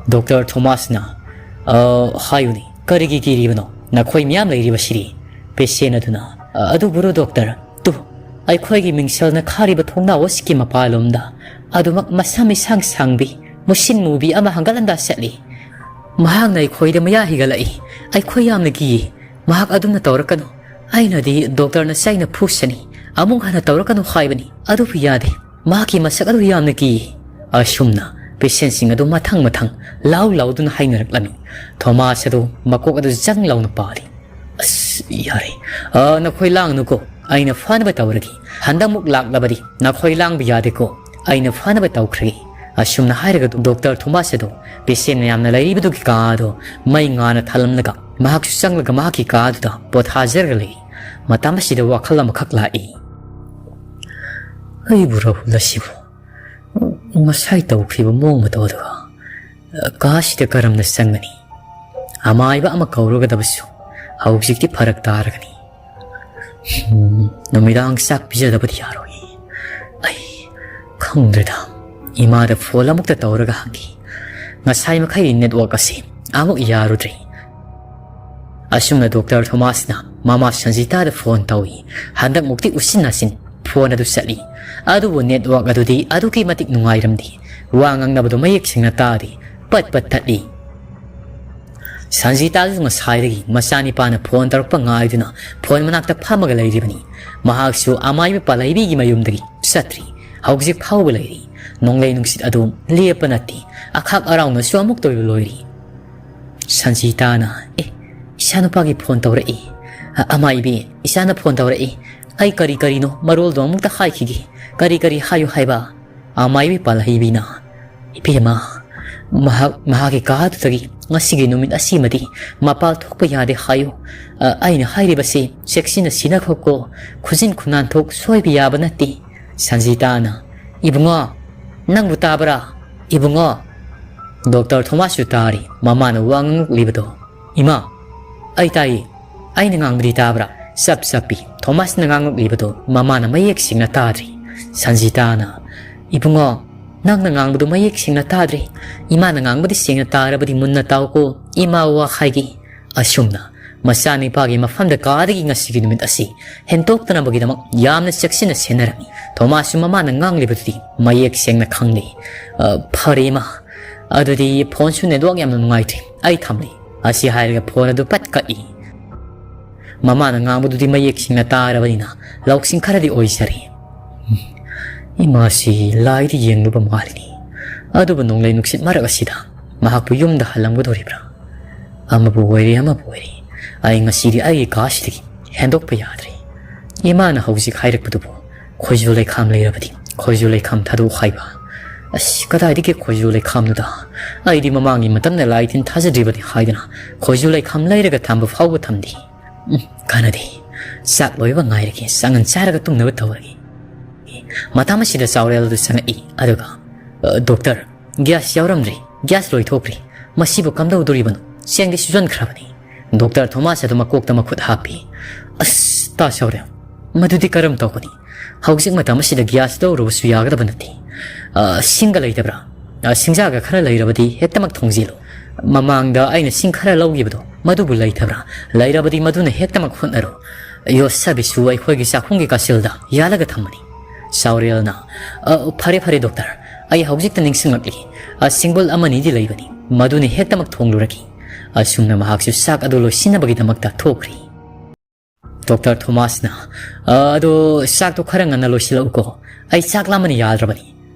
ꯗꯣꯛꯇꯔ ꯊꯣꯃꯥꯁꯅ, "ꯑ, ꯍꯥꯏꯌꯨꯅꯦ, ꯀꯔꯤꯒꯤ ꯀꯤꯔꯤꯕꯅꯣ? ꯅꯈꯣꯏ ꯃꯌꯥꯝ ꯂꯩꯔꯤꯕꯁꯤꯗꯤ꯫" ꯄꯦꯁꯦꯟ ꯑꯗꯨꯅ, "ꯑ, ꯑꯗꯨꯕꯨꯔꯣ ꯗꯣꯛꯇꯔ, ꯇꯨ, ꯑꯩꯈꯣꯏꯒꯤ ꯃꯤꯡꯁꯦꯜꯅ ꯈꯥꯔꯤꯕ ꯊꯣꯡꯅꯥꯎ ꯑꯁꯤꯒꯤ ꯃꯄꯥꯟꯂꯣꯝꯗ ꯑꯗꯨꯃꯛ ꯃꯁꯝ ꯏꯁꯥꯡ ꯁꯥꯡꯕꯤ, ꯃꯨꯁꯤꯟ ꯃꯨꯕꯤ ꯑꯃ ꯍꯪꯒꯠ ꯍꯟꯗꯥ ꯆꯠꯂꯤ꯫ ꯃꯍꯥꯛꯅ ꯑꯩꯈꯣꯏꯗ ꯃꯌꯥ ꯍꯤꯒꯠꯂꯛꯏ꯫ ꯑꯩꯈꯣꯏ ꯌꯥꯝꯅ ꯀꯤꯌꯦ꯫ ꯃꯍꯥꯛ ꯑꯗꯨꯝꯅ ꯇꯧꯔꯛꯀꯅꯨ꯫ ꯑꯩꯅꯗꯤ ꯗꯣꯛꯇꯔꯅ ꯆꯩꯅ ꯐꯨꯁꯅꯤ, ꯑꯃꯨꯛ ꯍꯟꯅ ꯇꯧꯔꯛꯀꯅꯨ ꯍꯥꯏꯕꯅꯤ, ꯑꯗꯨꯕꯨ ꯌꯥꯗꯦ꯫ ꯃꯍꯥꯛꯀꯤ ꯃꯁꯛ ꯑꯗꯨ ꯌꯥꯝꯅ ꯀꯤꯌꯦ꯫" ꯑꯁꯨꯝꯅ ꯄꯦꯁꯦꯟꯁꯤꯡ ꯑꯗꯨ ꯃꯊꯪ ꯃꯊꯪ ꯂꯥꯎ ꯂꯥꯎꯗꯨꯅ ꯍꯥꯏꯅꯔꯛꯂꯝꯃꯤ꯫ ꯊꯣꯃꯥꯁ ꯑꯗꯨ ꯃꯀꯣꯛ ꯑꯗꯨ ꯖꯪ ꯂꯥꯎꯅ ꯄꯥꯜꯂꯤ꯫ "ꯑꯁ, ꯌꯥꯔꯦ꯫ ꯑ, ꯅꯈꯣꯏ ꯂꯥꯡꯒꯅꯨꯀꯣ꯫ ꯑꯩꯅ ꯐꯅꯕ ꯇꯧꯔꯒꯦ꯫ ꯍꯟꯗꯛꯃꯨꯛ ꯂꯥꯛꯂꯕꯗꯤ ꯅꯈꯣꯏ ꯂꯥꯡꯕ ꯌꯥꯗꯦꯀꯣ꯫ ꯑꯩꯅ ꯐꯅꯕ ꯇꯧꯈ꯭ꯔꯒꯦ꯫" ꯑꯁꯨꯝꯅ ꯍꯥꯏꯔꯒ ꯗꯣꯛꯇꯔ ꯊꯣꯃꯥꯁ ꯑꯗꯨ ꯄꯦꯁꯦꯟ ꯃꯌꯥꯝꯅ ꯂꯩꯔꯤꯕꯗꯨꯒꯤ ꯀꯥ ꯑꯗꯨ ꯃꯩ ꯉꯥꯟꯅ ꯊꯥꯜꯂꯝꯂꯒ ꯃꯍꯥꯛꯁꯨ ꯆꯪꯂꯒ ꯃꯍꯥꯛꯀꯤ ꯀꯥ ꯑꯗꯨꯗ ꯄꯣꯊꯥꯖꯔꯒ ꯂꯩ꯫ ꯃꯇꯝ ꯑꯁꯤꯗ ꯋꯥꯈꯜ ꯑꯃꯈꯛ ꯂꯥꯛꯏ꯫ "ꯑꯩꯕꯨ ꯔꯥꯍꯨꯜ ꯑꯁꯤꯕꯨ ꯉꯁꯥꯏ ꯇꯧꯈ꯭ꯔꯤꯕ ꯃꯑꯣꯡ ꯃꯇꯧ ꯑꯗꯨꯒ ꯀꯥꯁꯤꯗ ꯀꯔꯝꯅ ꯆꯪꯒꯅꯤ? ꯑꯃꯥꯏꯕ ꯑꯃ ꯀꯧꯔꯨꯒꯗꯕꯁꯨ ꯍꯧꯖꯤꯛꯇꯤ ꯐꯔꯛ ꯇꯥꯔꯒꯅꯤ꯫ ꯎꯝ, ꯅꯨꯃꯤꯗꯥꯡ ꯆꯥꯛ ꯄꯤꯖꯗꯕꯗꯤ ꯌꯥꯔꯣꯏ꯫ ꯈꯪꯗ꯭ꯔꯦꯗ, ꯏꯃꯥꯗ ꯐꯣꯟ ꯑꯃꯨꯛꯇ ꯇꯧꯔꯒ ꯍꯪꯈꯤ꯫ ꯉꯁꯥꯏ ꯃꯈꯩ ꯅꯦꯠꯋꯥꯛ ꯑꯁꯤ ꯑꯃꯨꯛ ꯌꯥꯔꯨꯗ꯭ꯔꯦ꯫ ꯑꯁꯨꯝꯅ ꯗꯣꯛꯇꯔ ꯊꯣꯃꯥꯁꯅ ꯃꯃꯥ ꯁꯟꯖꯤꯇꯥꯗ ꯐꯣꯟ ꯇꯧꯏ꯫ ꯍꯟꯗꯛꯃꯨꯛꯇꯤ ꯎꯆꯤꯟ ꯅꯥꯆꯤꯟ ꯐꯣꯟ ꯑꯗꯨ ꯆꯠꯂꯤ꯫ ꯑꯗꯨꯕꯨ ꯅꯦꯠꯋꯥꯛ ꯑꯗꯨꯗꯤ ꯑꯗꯨꯛꯀꯤ ꯃꯇꯤꯛ ꯅꯨꯡꯉꯥꯏꯔꯝꯗꯦ꯫ ꯋꯥ ꯉꯥꯡꯅꯕꯗꯨ ꯃꯌꯦꯛ ꯁꯦꯡꯅ ꯇꯥꯗꯦ꯫ ꯄꯠ ꯄꯠ ꯇꯠꯂꯤ꯫ ꯁꯟꯖꯤꯇꯥꯁꯨ ꯉꯁꯥꯏꯗꯒꯤ ꯃꯆꯥꯅꯤꯄꯥꯅ ꯐꯣꯟ ꯇꯧꯔꯛꯄ ꯉꯥꯏꯗꯨꯅ ꯐꯣꯟ ꯃꯅꯥꯛꯇ ꯐꯝꯃꯒ ꯂꯩꯔꯤꯕꯅꯤ꯫ ꯃꯍꯥꯛꯁꯨ ꯑꯃꯥꯏꯕ ꯄꯥꯂꯩꯕꯤꯒꯤ ꯃꯌꯨꯝꯗꯒꯤ ꯆꯠꯇ꯭ꯔꯤ꯫ ꯍꯧꯖꯤꯛ ꯐꯥꯎꯕ ꯂꯩꯔꯤ꯫ ꯅꯣꯡꯂꯩ ꯅꯨꯡꯁꯤꯠ ꯑꯗꯨ ꯂꯦꯞꯄ ꯅꯠꯇꯦ꯫ ꯑꯈꯥꯛ ꯑꯔꯥꯎꯅꯁꯨ ꯑꯃꯨꯛ ꯇꯣꯏꯕ ꯂꯣꯏꯔꯤ꯫ ꯁꯟꯖꯤꯇꯥꯅ, "ꯑꯦ, ꯏꯆꯥꯅꯨꯄꯥꯒꯤ ꯐꯣꯟ ꯇꯧꯔꯛꯏ꯫ ꯑ-, ꯑꯃꯥꯏꯕꯤ, ꯏꯆꯥꯅ ꯐꯣꯟ ꯇꯧꯔꯛꯏ꯫ ꯑꯩ ꯀꯔꯤ ꯀꯔꯤꯅꯣ ꯃꯔꯣꯜꯗꯣ ꯑꯃꯨꯛꯇ ꯍꯥꯏꯈꯤꯒꯦ꯫ ꯀꯔꯤ ꯀꯔꯤ ꯍꯥꯏꯌꯨ ꯍꯥꯏꯕ?" ꯑꯃꯥꯏꯕꯤ ꯄꯥꯜꯍꯩꯕꯤꯅ, "ꯏꯕꯦꯝꯃ, ꯃꯍꯥꯛ ꯃꯍꯥꯛꯀꯤ ꯀꯥꯗꯨꯗꯒꯤ ꯉꯁꯤꯒꯤ ꯅꯨꯃꯤꯠ ꯑꯁꯤꯃꯗꯤ ꯃꯄꯥꯜ ꯊꯣꯛꯄ ꯌꯥꯗꯦ ꯍꯥꯏꯌꯨ꯫ ꯑ, ꯑꯩꯅ ꯍꯥꯏꯔꯤꯕꯁꯤ ꯆꯦꯛꯁꯤꯟꯅ ꯁꯤꯟꯅꯈꯣꯀꯣ꯫ ꯈꯨꯖꯤꯟ ꯈꯨꯅꯥꯟ ꯊꯣꯛ ꯁꯣꯏꯕ ꯌꯥꯕ ꯅꯠꯇꯦ꯫" ꯁꯟꯖꯤꯇꯥꯅ, "ꯏꯕꯨꯡꯉꯣ, ꯅꯪꯕꯨ ꯇꯥꯕ꯭ꯔꯥ? ꯏꯕꯨꯡꯉꯣ!" ꯗꯣꯛꯇꯔ ꯊꯣꯃꯥꯁꯁꯨ ꯇꯥꯔꯤ ꯃꯃꯥꯅ ꯋꯥ ꯉꯥꯡꯂꯛꯂꯤꯕꯗꯣ꯫ "ꯏꯃꯥ, ꯑꯩ ꯇꯥꯏꯌꯦ꯫ ꯑꯩꯅ ꯉꯥꯡꯕꯗꯤ ꯇꯥꯕ꯭ꯔꯥ?" ꯆꯞ ꯆꯞꯄꯤ꯫ ꯊꯣꯃꯥꯁꯅ ꯉꯥꯡꯂꯛꯂꯤꯕꯗꯨ ꯃꯃꯥꯅ ꯃꯌꯦꯛ ꯁꯦꯡꯅ ꯇꯥꯗ꯭ꯔꯤ꯫ ꯁꯟꯖꯤꯇꯥꯅ, "ꯏꯕꯨꯡꯉꯣ, ꯅꯪꯅ ꯉꯥꯡꯕꯗꯨ ꯃꯌꯦꯛ ꯁꯦꯡꯅ ꯇꯥꯗ꯭ꯔꯦ꯫ ꯏꯃꯥꯅ ꯉꯥꯡꯕꯗꯤ ꯁꯦꯡꯅ ꯇꯥꯔꯕꯗꯤ ꯃꯨꯟꯅ ꯇꯥꯎꯀꯣ꯫ ꯏꯃꯥ ꯋꯥ ꯍꯥꯏꯒꯦ꯫" ꯑꯁꯨꯝꯅ ꯃꯆꯥꯅꯤꯄꯥꯒꯤ ꯃꯐꯝꯗ ꯀꯥꯗꯒꯤ ꯉꯁꯤꯒꯤ ꯅꯨꯃꯤꯠ ꯑꯁꯤ ꯍꯦꯟꯗꯣꯛꯇꯅꯕꯒꯤꯗꯃꯛ ꯌꯥꯝꯅ ꯆꯦꯛꯁꯤꯟꯅ ꯁꯦꯟꯅꯔꯝꯃꯤ꯫ ꯊꯣꯃꯥꯁꯁꯨ ꯃꯃꯥꯅ ꯉꯥꯡꯂꯤꯕꯗꯨꯗꯤ ꯃꯌꯦꯛ ꯁꯦꯡꯅ ꯈꯪꯂꯤ꯫ "ꯑ, ꯐꯔꯦ ꯏꯃꯥ, ꯑꯗꯨꯗꯤ ꯐꯣꯟꯁꯨ ꯅꯦꯠꯋꯥꯛ ꯌꯥꯝꯅ ꯅꯨꯡꯉꯥꯏꯇ꯭ꯔꯦ, ꯑꯩ ꯊꯝꯂꯤ꯫" ꯑꯁꯤ ꯍꯥꯏꯔꯒ ꯐꯣꯟ ꯑꯗꯨ ꯄꯠ ꯀꯛꯏ꯫ ꯃꯃꯥꯅ ꯉꯥꯡꯕꯗꯨꯗꯤ ꯃꯌꯦꯛ ꯁꯦꯡꯅ ꯇꯥꯔꯕꯅꯤꯅ ꯂꯧꯁꯤꯡ ꯈꯔꯗꯤ ꯑꯣꯏꯖꯔꯦ꯫ ꯏꯃꯥꯁꯤ ꯂꯥꯏꯗ ꯌꯦꯡꯂꯨꯕ ꯃꯥꯜꯂꯤꯅꯤ꯫ ꯑꯗꯨꯕꯨ ꯅꯣꯡꯂꯩ ꯅꯨꯡꯁꯤꯠ ꯃꯔꯛ ꯑꯁꯤꯗ ꯃꯍꯥꯛꯄꯨ ꯌꯨꯝꯗ ꯍꯜꯂꯝꯒꯗꯧꯔꯤꯕ꯭ꯔꯥ? ꯑꯃꯕꯨ ꯑꯣꯏꯔꯦ, ꯑꯃꯕꯨ ꯑꯣꯏꯔꯦ, ꯑꯩ ꯉꯁꯤꯗꯤ ꯑꯩꯒꯤ ꯀꯥꯁꯤꯗꯒꯤ ꯍꯦꯟꯗꯣꯛꯄ ꯌꯥꯗ꯭ꯔꯦ꯫ ꯏꯃꯥꯅ ꯍꯧꯖꯤꯛ ꯍꯥꯏꯔꯛꯄꯗꯨꯕꯨ ꯈꯣꯏꯖꯨ ꯂꯩꯈꯥꯝ ꯂꯩꯔꯕꯗꯤ ꯈꯣꯏꯖꯨ ꯂꯩꯈꯥꯝ ꯊꯥꯗꯣꯛꯎ ꯍꯥꯏꯕ꯫ ꯑꯁ, ꯀꯗꯥꯏꯗꯒꯤ ꯈꯣꯏꯖꯨ ꯂꯩꯈꯥꯝꯅꯣꯗ? ꯑꯩꯗꯤ ꯃꯃꯥꯡꯒꯤ ꯃꯇꯝꯗ ꯂꯥꯏ ꯇꯤꯟ ꯊꯥꯖꯗ꯭ꯔꯤꯕꯅꯤ ꯍꯥꯏꯗꯨꯅ ꯈꯣꯏꯖꯨ ꯂꯩꯈꯥꯝ ꯂꯩꯔꯒ ꯊꯝꯕ ꯐꯥꯎꯕ ꯊꯝꯗꯦ꯫ ꯎꯝ, ꯀꯥꯟꯅꯗꯦ꯫ ꯆꯥꯛ ꯂꯣꯏꯕ ꯉꯥꯏꯔꯒꯦ, ꯆꯥꯉꯟ ꯆꯥꯔꯒ ꯇꯨꯝꯅꯕ ꯇꯧꯔꯒꯦ꯫ ꯃꯇꯝ ꯑꯁꯤꯗ ꯆꯥꯎꯔꯦꯜ ꯑꯗꯨ ꯆꯪꯉꯛꯏ, ꯑꯗꯨꯒ, "ꯑ, ꯗꯣꯛꯇꯔ, ꯒ꯭ꯌꯥꯁ ꯌꯥꯎꯔꯝꯗ꯭ꯔꯦ, ꯒ꯭ꯌꯥꯁ ꯂꯣꯏꯊꯣꯛꯈ꯭ꯔꯦ, ꯃꯁꯤꯕꯨ ꯀꯝꯗꯧꯗꯣꯔꯤꯕꯅꯣ? ꯆꯦꯡꯗꯤ ꯁꯨꯖꯟꯈ꯭ꯔꯕꯅꯤ꯫" ꯗꯣꯛꯇꯔ ꯊꯣꯃꯥꯁ ꯑꯗꯨ ꯃꯀꯣꯛꯇ ꯃꯈꯨꯠ ꯍꯥꯞꯄꯤ꯫ "ꯑꯁ, ꯇꯥ ꯆꯥꯎꯔꯦꯜ, "ꯃꯗꯨꯗꯤ ꯀꯔꯝ ꯇꯧꯒꯅꯤ? ꯍꯧꯖꯤꯛ ꯃꯇꯝ ꯑꯁꯤꯗ ꯒ꯭ꯌꯥꯁ ꯂꯧꯔꯨꯕꯁꯨ ꯌꯥꯒꯗꯕ ꯅꯠꯇꯦ꯫ ꯑ, ꯁꯤꯡꯒ ꯂꯩꯇꯕ꯭ꯔꯥ? ꯑ, ꯁꯤꯡꯖꯥꯒ ꯈꯔ ꯂꯩꯔꯕꯗꯤ ꯍꯦꯛꯇꯃꯛ ꯊꯣꯡꯖꯤꯜꯂꯨ꯫ ꯃꯃꯥꯡꯗ ꯑꯩꯅ ꯁꯤꯡ ꯈꯔ ꯂꯧꯈꯤꯕꯗꯣ, ꯃꯗꯨꯕꯨ ꯂꯩꯇꯕ꯭ꯔꯥ? ꯂꯩꯔꯕꯗꯤ ꯃꯗꯨꯅ ꯍꯦꯛꯇꯃꯛ ꯍꯣꯠꯅꯔꯣ꯫ ꯌꯣꯠꯁꯕꯤꯁꯨ ꯑꯩꯈꯣꯏꯒꯤ ꯆꯥꯛꯈꯨꯝꯒꯤ ꯀꯥꯆꯤꯜꯗ ꯌꯥꯜꯂꯒ ꯊꯝꯕꯅꯤ꯫" ꯆꯥꯎꯔꯦꯜꯅ, "ꯑ, ꯐꯔꯦ, ꯐꯔꯦ, ꯗꯣꯛꯇꯔ, ꯑꯩ ꯍꯧꯖꯤꯛꯇ ꯅꯤꯡꯁꯤꯡꯂꯛꯂꯤ꯫ ꯑ, ꯁꯤꯡꯕꯨꯜ ꯑꯃꯅꯤꯗꯤ ꯂꯩꯕꯅꯤ, ꯃꯗꯨꯅ ꯍꯦꯛꯇꯃꯛ ꯊꯣꯡꯂꯨꯔꯒꯦ꯫" ꯑꯁꯨꯝꯅ ꯃꯍꯥꯛꯁꯨ ꯆꯥꯛ ꯑꯗꯨ ꯂꯣꯏꯁꯤꯟꯅꯕꯒꯤꯗꯃꯛꯇ ꯊꯣꯛꯈ꯭ꯔꯦ꯫ ꯗꯣꯛꯇꯔ ꯊꯣꯃꯥꯁꯅ, "ꯑ, ꯑꯗꯣ ꯆꯥꯛꯇꯣ ꯈꯔ ꯉꯟꯅ ꯂꯣꯏꯁꯤꯜꯂꯛꯎꯀꯣ, ꯑꯩ ꯆꯥꯛ ꯂꯥꯝꯕꯅ ꯌꯥꯗ꯭ꯔꯕꯅꯤ꯫"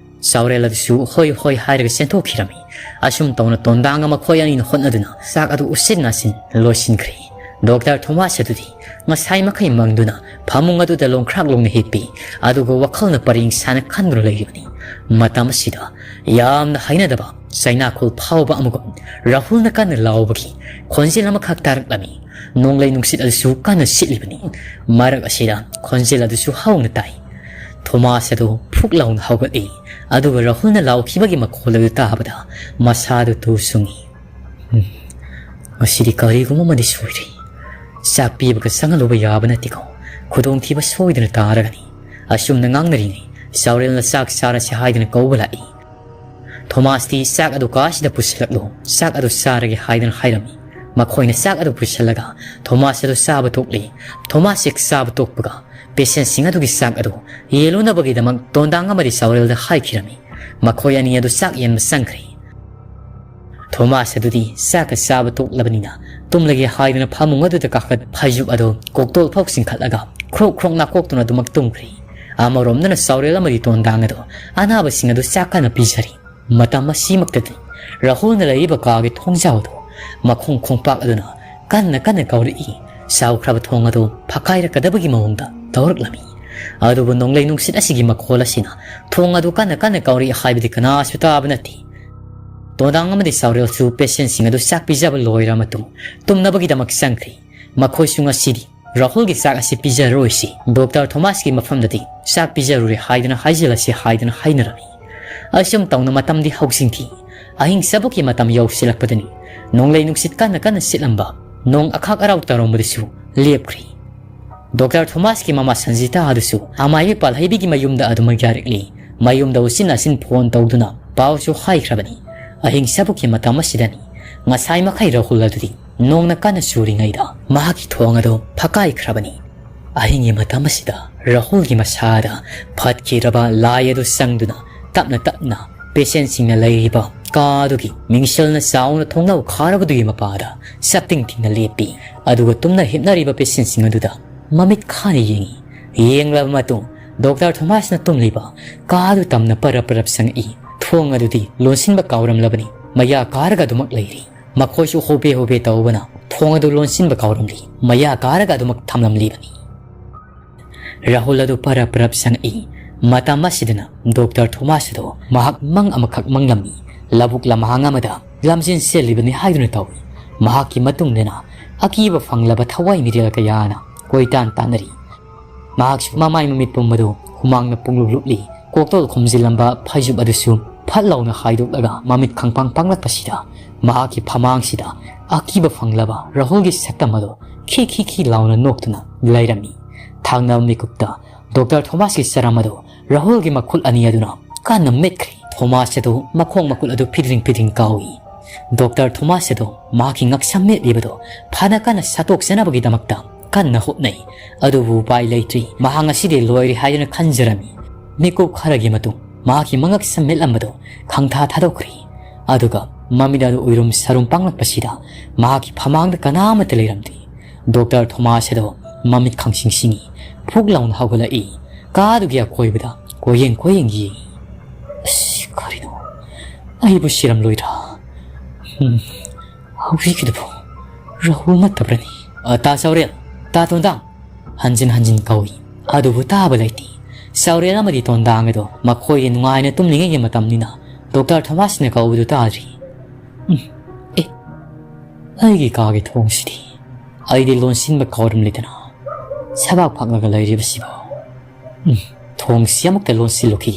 ꯆꯥꯎꯔꯦꯜ ꯑꯗꯨꯁꯨ ꯍꯣꯏ ꯍꯣꯏ ꯍꯥꯏꯔꯒ ꯆꯦꯟꯊꯣꯛꯈꯤꯔꯝꯃꯤ꯫ ꯑꯁꯨꯝ ꯇꯧꯅ ꯇꯣꯟꯗꯥꯡꯒ ꯃꯈꯣꯏ ꯑꯅꯤꯅ ꯍꯣꯠꯅꯗꯨꯅ ꯆꯥꯛ ꯑꯗꯨ ꯎꯆꯤꯟ ꯅꯥꯆꯤꯟ ꯂꯣꯏꯁꯤꯟꯈ꯭ꯔꯦ꯫ ꯗꯣꯛꯇꯔ ꯊꯣꯃꯥꯁ ꯑꯗꯨꯗꯤ ꯉꯁꯥꯏ ꯃꯈꯩ ꯃꯪꯗꯨꯅ ꯐꯃꯨꯡ ꯑꯗꯨꯗ ꯂꯣꯡꯈ꯭ꯔꯥꯛ ꯂꯣꯡꯅ ꯍꯤꯞꯄꯤ, ꯑꯗꯨꯒ ꯋꯥꯈꯜꯅ ꯄꯔꯦꯡ ꯁꯥꯅ ꯈꯟꯗꯨꯅ ꯂꯩꯔꯤꯕꯅꯤ꯫ ꯃꯇꯝ ꯑꯁꯤꯗ ꯌꯥꯝꯅ ꯍꯩꯅꯗꯕ ꯆꯩꯅꯥꯈꯣꯜ ꯐꯥꯎꯕ ꯑꯃꯒꯨꯝ ꯔꯥꯍꯨꯜꯅ ꯀꯟꯅ ꯂꯥꯎꯕꯒꯤ ꯈꯣꯟꯖꯦꯜ ꯑꯃꯈꯛ ꯇꯥꯔꯛꯂꯝꯃꯤ꯫ ꯅꯣꯡꯂꯩ ꯅꯨꯡꯁꯤꯠ ꯑꯗꯨꯁꯨ ꯀꯟꯅ ꯁꯤꯠꯂꯤꯕꯅꯤ꯫ ꯃꯔꯛ ꯑꯁꯤꯗ ꯈꯣꯟꯖꯦꯜ ꯑꯗꯨꯁꯨ ꯍꯧꯅ ꯇꯥꯏ꯫ ꯊꯣꯃꯥꯁ ꯑꯗꯨ ꯐꯨꯛ ꯂꯥꯎꯅ ꯍꯧꯒꯠꯂꯤ, ꯑꯗꯨꯒ ꯔꯥꯍꯨꯜꯅ ꯂꯥꯎꯈꯤꯕꯒꯤ ꯃꯈꯣꯜ ꯑꯗꯨ ꯇꯥꯕꯗ ꯃꯁꯥꯗꯨ ꯇꯨ ꯆꯨꯡꯏ꯫ "ꯎꯝ, ꯉꯁꯤꯗꯤ ꯀꯔꯤꯒꯨꯝꯕ ꯑꯃꯗꯤ ꯁꯣꯏꯔꯦ꯫ ꯆꯥꯛ ꯄꯤꯕꯒ ꯆꯪꯍꯜꯂꯨꯕ ꯌꯥꯕ ꯅꯠꯇꯦꯀꯣ꯫ ꯈꯨꯗꯣꯡꯊꯤꯕ ꯁꯣꯏꯗꯅ ꯇꯥꯔꯒꯅꯤ꯫" ꯑꯁꯨꯝꯅ ꯉꯥꯡꯅꯔꯤꯉꯩ ꯆꯥꯎꯔꯦꯜꯅ ꯆꯥꯛ ꯆꯥꯔꯁꯤ ꯍꯥꯏꯗꯨꯅ ꯀꯧꯕ ꯂꯥꯛꯏ꯫ ꯊꯣꯃꯥꯁꯇꯤ "ꯆꯥꯛ ꯑꯗꯨ ꯀꯥꯁꯤꯗ ꯄꯨꯁꯤꯜꯂꯛꯂꯨ, ꯆꯥꯛ ꯑꯗꯨ ꯆꯥꯔꯒꯦ" ꯍꯥꯏꯗꯨꯅ ꯍꯥꯏꯔꯝꯃꯤ꯫ ꯃꯈꯣꯏꯅ ꯆꯥꯛ ꯑꯗꯨ ꯄꯨꯁꯤꯜꯂꯒ ꯊꯣꯃꯥꯁ ꯑꯗꯨ ꯆꯥꯕ ꯇꯣꯛꯂꯤ꯫ ꯊꯣꯃꯥꯁ ꯍꯦꯛ ꯆꯥꯕ ꯇꯣꯛꯄꯒ ꯄꯦꯁꯦꯟꯁꯤꯡ ꯑꯗꯨꯒꯤ ꯆꯥꯛ ꯑꯗꯨ ꯌꯦꯜꯂꯨꯅꯕꯒꯤꯗꯃꯛ ꯇꯣꯟꯗꯥꯡ ꯑꯃꯗꯤ ꯆꯥꯎꯔꯦꯜꯗ ꯍꯥꯏꯈꯤꯔꯝꯃꯤ꯫ ꯃꯈꯣꯏ ꯑꯅꯤ ꯑꯗꯨ ꯆꯥꯛ ꯌꯦꯟꯕ ꯆꯪꯈ꯭ꯔꯦ꯫ ꯊꯣꯃꯥꯁ ꯑꯗꯨꯗꯤ ꯆꯥꯛꯀ ꯆꯥꯕ ꯇꯣꯛꯂꯕꯅꯤꯅ ꯇꯨꯝꯂꯒꯦ ꯍꯥꯏꯗꯨꯅ ꯐꯃꯨꯡ ꯑꯗꯨꯗ ꯀꯥꯈꯠ ꯐꯩꯖꯨꯞ ꯑꯗꯨ ꯀꯣꯛꯇꯣꯜ ꯐꯥꯎ ꯆꯤꯡꯈꯠꯂꯒ ꯈ꯭ꯔꯣꯛ ꯈ꯭ꯔꯣꯛ ꯅꯥꯀꯣꯛꯇꯨꯅ ꯑꯗꯨꯃꯛ ꯇꯨꯝꯈ꯭ꯔꯦ꯫ ꯑꯃꯔꯣꯝꯗꯅ ꯆꯥꯎꯔꯦꯜ ꯑꯃꯗꯤ ꯇꯣꯟꯗꯥꯡ ꯑꯗꯨ ꯑꯅꯥꯕꯁꯤꯡ ꯑꯗꯨ ꯆꯥꯛ ꯀꯟꯅ ꯄꯤꯖꯔꯤ꯫ ꯃꯇꯝ ꯑꯁꯤꯃꯛꯇꯗꯤ ꯔꯥꯍꯨꯜꯅ ꯂꯩꯔꯤꯕ ꯀꯥꯒꯤ ꯊꯣꯡꯖꯥꯎ ꯑꯗꯨ ꯃꯈꯣꯡ ꯈꯣꯡꯄꯥꯛ ꯑꯗꯨꯅ ꯀꯟꯅ ꯀꯟꯅ ꯀꯥꯎꯔꯛꯏ꯫ ꯆꯥꯎꯈ꯭ꯔꯕ ꯊꯣꯡ ꯑꯗꯨ ꯐꯛꯀꯥꯏꯔꯛꯀꯗꯕꯒꯤ ꯃꯑꯣꯡꯗ ꯇꯧꯔꯛꯂꯝꯃꯤ꯫ ꯑꯗꯨꯕꯨ ꯅꯣꯡꯂꯩ ꯅꯨꯡꯁꯤꯠ ꯑꯁꯤꯒꯤ ꯃꯈꯣꯜ ꯑꯁꯤꯅ ꯊꯣꯡ ꯑꯗꯨ ꯀꯟꯅ ꯀꯟꯅ ꯀꯥꯎꯔꯛꯏ ꯍꯥꯏꯕꯗꯤ ꯀꯅꯥꯁꯨ ꯇꯥꯕ ꯅꯠꯇꯦ꯫ ꯇꯣꯟꯗꯥꯡ ꯑꯃꯗꯤ ꯆꯥꯎꯔꯦꯜꯁꯨ ꯄꯦꯁꯦꯟꯁꯤꯡ ꯑꯗꯨ ꯆꯥꯛ ꯄꯤꯖꯕ ꯂꯣꯏꯔ ꯃꯇꯨꯡ ꯇꯨꯝꯅꯕꯒꯤꯗꯃꯛ ꯆꯪꯈ꯭ꯔꯦ꯫ ꯃꯈꯣꯏꯁꯨ ꯉꯁꯤꯗꯤ ꯔꯥꯍꯨꯜꯒꯤ ꯆꯥꯛ ꯑꯁꯤ ꯄꯤꯖꯔꯔꯣꯏꯁꯤ, ꯗꯣꯛꯇꯔ ꯊꯣꯃꯥꯁꯀꯤ ꯃꯐꯝꯗꯗꯤ ꯆꯥꯛ ꯄꯤꯖꯔꯨꯔꯦ ꯍꯥꯏꯗꯨꯅ ꯍꯥꯏꯖꯤꯜꯂꯁꯤ ꯍꯥꯏꯗꯨꯅ ꯍꯥꯏꯅꯔꯝꯃꯤ꯫ ꯑꯁꯨꯝ ꯇꯧꯅ ꯃꯇꯝꯗꯤ ꯍꯧꯖꯤꯟꯈꯤ꯫ ꯑꯍꯤꯡ ꯆꯕꯨꯛꯀꯤ ꯃꯇꯝ ꯌꯧꯁꯤꯜꯂꯛꯄꯗꯅꯤ ꯅꯣꯡꯂꯩ ꯅꯨꯡꯁꯤꯠ ꯀꯟꯅ ꯀꯟꯅ ꯁꯤꯠꯂꯝꯕ, ꯅꯣꯡ ꯑꯈꯥꯛ ꯑꯔꯥꯎ ꯇꯥꯔꯝꯕꯗꯨꯁꯨ ꯂꯦꯞꯈ꯭ꯔꯦ꯫ ꯗꯣꯛꯇꯔ ꯊꯣꯃꯥꯁꯀꯤ ꯃꯃꯥ ꯁꯟꯖꯤꯇꯥ ꯑꯗꯨꯁꯨ ꯑꯃꯥꯏꯕꯤ ꯄꯥꯜꯍꯩꯕꯤꯒꯤ ꯃꯌꯨꯝꯗ ꯑꯗꯨꯃꯛ ꯌꯥꯔꯛꯂꯤ꯫ ꯃꯌꯨꯝꯗ ꯎꯆꯤꯟ ꯅꯥꯆꯤꯟ ꯐꯣꯟ ꯇꯧꯗꯨꯅ ꯄꯥꯎꯁꯨ ꯍꯥꯏꯈ꯭ꯔꯕꯅꯤ꯫ ꯑꯍꯤꯡ ꯁꯕꯨꯛꯀꯤ ꯃꯇꯝ ꯑꯁꯤꯗꯅꯤ ꯉꯁꯥꯏ ꯃꯈꯩ ꯔꯥꯍꯨꯜ ꯑꯗꯨꯗꯤ ꯅꯣꯡꯅ ꯀꯟꯅ ꯆꯨꯔꯤꯉꯩꯗ ꯃꯍꯥꯛꯀꯤ ꯊꯣꯡ ꯑꯗꯨ ꯐꯛꯀꯥꯏꯈ꯭ꯔꯕꯅꯤ꯫ ꯑꯍꯤꯡꯒꯤ ꯃꯇꯝ ꯑꯁꯤꯗ ꯔꯥꯍꯨꯜꯒꯤ ꯃꯁꯥꯗ ꯐꯠꯈꯤꯗ꯭ꯔꯕ ꯂꯥꯏ ꯑꯗꯨ ꯆꯪꯗꯨꯅ ꯇꯞꯅ ꯇꯞꯅ ꯄꯦꯁꯦꯟꯁꯤꯡꯅ ꯂꯩꯔꯤꯕ ꯀꯥ ꯑꯗꯨꯒꯤ ꯃꯤꯡꯁꯦꯜꯅ ꯆꯥꯎꯅ ꯊꯣꯡꯅꯥꯎ ꯈꯥꯔꯕꯗꯨꯒꯤ ꯃꯄꯥꯗ ꯁꯞꯇꯤꯡ ꯇꯤꯡꯅ ꯂꯦꯞꯄꯤ꯫ ꯑꯗꯨꯒ ꯇꯨꯝꯅ ꯍꯤꯞꯅꯔꯤꯕ ꯄꯦꯁꯦꯟꯁꯤꯡ ꯑꯗꯨꯗ ꯃꯃꯤꯠ ꯈꯥꯅ ꯌꯦꯡꯏ꯫ ꯌꯦꯡꯂꯕ ꯃꯇꯨꯡ ꯗꯣꯛꯇꯔ ꯊꯣꯃꯥꯁꯅ ꯇꯨꯝꯂꯤꯕ ꯀꯥ ꯑꯗꯨ ꯇꯝꯅ ꯄꯔꯞ ꯄꯔꯞ ꯆꯪꯉꯛꯏ꯫ ꯊꯣꯡ ꯑꯗꯨꯗꯤ ꯂꯣꯟꯁꯤꯟꯕ ꯀꯥꯎꯔꯝꯂꯕꯅꯤ꯫ ꯃꯌꯥ ꯀꯥꯔꯒ ꯑꯗꯨꯃꯛ ꯂꯩꯔꯤ꯫ ꯃꯈꯣꯏꯁꯨ ꯍꯣꯕꯦ ꯍꯣꯕꯦ ꯇꯧꯕꯅ ꯊꯣꯡ ꯑꯗꯨ ꯂꯣꯟꯁꯤꯟꯕ ꯀꯥꯎꯔꯝꯂꯤ꯫ ꯃꯌꯥ ꯀꯥꯔꯒ ꯑꯗꯨꯃꯛ ꯊꯝꯂꯝꯂꯤꯕꯅꯤ꯫ ꯔꯥꯍꯨꯜ ꯑꯗꯨ ꯄꯔꯞ ꯄꯔꯞ ꯆꯪꯉꯛꯏ꯫ ꯃꯇꯝ ꯑꯁꯤꯗꯅ ꯗꯣꯛꯇꯔ ꯊꯣꯃꯥꯁ ꯑꯗꯨ ꯃꯍꯥꯛ ꯃꯪ ꯑꯃꯈꯛ ꯃꯪꯂꯝꯃꯤ꯫ ꯂꯧꯕꯨꯛ ꯂꯝꯍꯥꯡ ꯑꯃꯗ ꯂꯝꯖꯦꯟ ꯆꯦꯜꯂꯤꯕꯅꯤ ꯍꯥꯏꯗꯨꯅ ꯇꯧꯏ꯫ ꯃꯍꯥꯛꯀꯤ ꯃꯇꯨꯡꯗꯅ ꯑꯀꯤꯕ ꯐꯪꯂꯕ ꯊꯋꯥꯏ ꯃꯤꯔꯦꯜ ꯀꯌꯥꯅ ꯀꯣꯏꯇꯥꯟ ꯇꯥꯟꯅꯔꯤ꯫ ꯃꯍꯥꯛꯁꯨ ꯃꯃꯥꯏ ꯃꯃꯤꯠ ꯄꯨꯝꯕꯗꯨ ꯍꯨꯃꯥꯡꯅ ꯄꯨꯡꯂꯨꯞ ꯂꯨꯞꯂꯤ꯫ ꯀꯣꯛꯇꯣꯜ ꯈꯨꯝꯖꯤꯜꯂꯝꯕ ꯐꯩꯖꯨꯞ ꯑꯗꯨꯁꯨ ꯐꯠ ꯂꯥꯎꯅ ꯍꯥꯏꯗꯣꯛꯂꯒ ꯃꯃꯤꯠ ꯈꯪꯄꯥꯡ ꯄꯥꯡꯂꯛꯄꯁꯤꯗ ꯃꯍꯥꯛꯀꯤ ꯐꯃꯥꯡꯁꯤꯗ ꯑꯀꯤꯕ ꯐꯪꯂꯕ ꯔꯥꯍꯨꯜꯒꯤ ꯁꯛꯇꯝ ꯑꯗꯨ ꯈꯤ ꯈꯤ ꯈꯤ ꯂꯥꯎꯅ ꯅꯣꯛꯇꯨꯅ ꯂꯩꯔꯝꯃꯤ꯫ ꯊꯥꯡꯅꯕ ꯃꯤꯀꯨꯞꯇ ꯗꯣꯛꯇꯔ ꯊꯣꯃꯥꯁꯀꯤ ꯆꯔꯝ ꯑꯗꯨ ꯔꯥꯍꯨꯜꯒꯤ ꯃꯈꯨꯠ ꯑꯅꯤ ꯑꯗꯨꯅ ꯀꯟꯅ ꯃꯦꯠꯈ꯭ꯔꯦ꯫ ꯊꯣꯃꯥꯁ ꯑꯗꯨ ꯃꯈꯣꯡ ꯃꯈꯨꯠ ꯑꯗꯨ ꯐꯤꯗ꯭ꯔꯤꯡ ꯐꯤꯗ꯭ꯔꯤꯡ ꯀꯥꯎꯏ꯫ ꯗꯣꯛꯇꯔ ꯊꯣꯃꯥꯁ ꯑꯗꯨ ꯃꯍꯥꯛꯀꯤ ꯉꯛꯁꯝ ꯃꯦꯠꯂꯤꯕꯗꯨ ꯐꯅ ꯀꯟꯅ ꯁꯠꯇꯣꯛꯆꯅꯕꯒꯤꯗꯃꯛꯇ ꯀꯟꯅ ꯍꯣꯠꯅꯩ꯫ ꯑꯗꯨꯕꯨ ꯎꯄꯥꯏ ꯂꯩꯇ꯭ꯔꯤ꯫ ꯃꯍꯥꯛ ꯉꯁꯤꯗꯤ ꯂꯣꯏꯔꯦ ꯍꯥꯏꯗꯨꯅ ꯈꯟꯖꯔꯝꯃꯤ꯫ ꯃꯤꯀꯨꯞ ꯈꯔꯒꯤ ꯃꯇꯨꯡ ꯃꯍꯥꯛꯀꯤ ꯃꯉꯛꯁꯝ ꯃꯦꯠꯂꯝꯕꯗꯨ ꯈꯪꯊꯥ ꯊꯥꯗꯣꯛꯈ꯭ꯔꯦ꯫ ꯑꯗꯨꯒ ꯃꯃꯤꯠ ꯑꯗꯨ ꯎꯏꯔꯨꯝ ꯁꯔꯨꯝ ꯄꯥꯡꯂꯛꯄꯁꯤꯗ ꯃꯍꯥꯛꯀꯤ ꯐꯃꯥꯡꯗ ꯀꯅꯥ ꯑꯃꯠꯇ ꯂꯩꯔꯝꯗꯦ꯫ ꯗꯣꯛꯇꯔ ꯊꯣꯃꯥꯁ ꯑꯗꯨ ꯃꯃꯤꯠ ꯈꯪꯁꯤꯡ ꯁꯤꯡꯏ꯫ ꯐꯨꯛ ꯂꯥꯎꯅ ꯍꯧꯒꯠꯂꯛꯏ꯫ ꯀꯥ ꯑꯗꯨꯒꯤ ꯑꯀꯣꯏꯕꯗ ꯀꯣꯏꯌꯦꯡ ꯀꯣꯏꯌꯦꯡ ꯌꯦꯡꯏ꯫ "ꯑꯁ, ꯀꯔꯤꯅꯣ? ꯑꯩꯕꯨ ꯁꯤꯔꯝꯂꯣꯏꯗ꯭ꯔꯥ? ꯎꯝ, ꯍꯧꯖꯤꯛꯀꯤꯗꯨꯕꯨ ꯔꯥꯍꯨꯜ ꯅꯠꯇꯕ꯭ꯔꯅꯤ?" "ꯑ, ꯇꯥ ꯆꯥꯎꯔꯦꯜ, ꯇꯥ ꯇꯣꯟꯗꯥꯡ!" ꯍꯟꯖꯤꯟ ꯍꯟꯖꯤꯟ ꯀꯧꯏ꯫ ꯑꯗꯨꯕꯨ ꯇꯥꯕ ꯂꯩꯇꯦ꯫ ꯆꯥꯎꯔꯦꯜ ꯑꯃꯗꯤ ꯇꯣꯟꯗꯥꯡ ꯑꯗꯨ ꯃꯈꯣꯏꯒꯤ ꯅꯨꯡꯉꯥꯏꯅ ꯇꯨꯝꯂꯤꯉꯩꯒꯤ ꯃꯇꯝꯅꯤꯅ ꯗꯣꯛꯇꯔ ꯊꯣꯃꯥꯁꯅ ꯀꯧꯕꯗꯨ ꯇꯥꯗ꯭ꯔꯤ꯫ "ꯎꯝ, ꯑꯦ, ꯑꯩꯒꯤ ꯀꯥꯒꯤ ꯊꯣꯡꯁꯤꯗꯤ ꯑꯩꯗꯤ ꯂꯣꯟꯁꯤꯟꯕ ꯀꯥꯎꯔꯝꯂꯤꯗꯅ ꯁꯕꯥꯛ ꯐꯥꯛꯂꯒ ꯂꯩꯔꯤꯕꯁꯤꯕꯨ꯫ ꯎꯝ, ꯊꯣꯡꯁꯤ ꯑꯃꯨꯛꯇ ꯂꯣꯟꯁꯤꯜꯂꯨꯈꯤ꯫"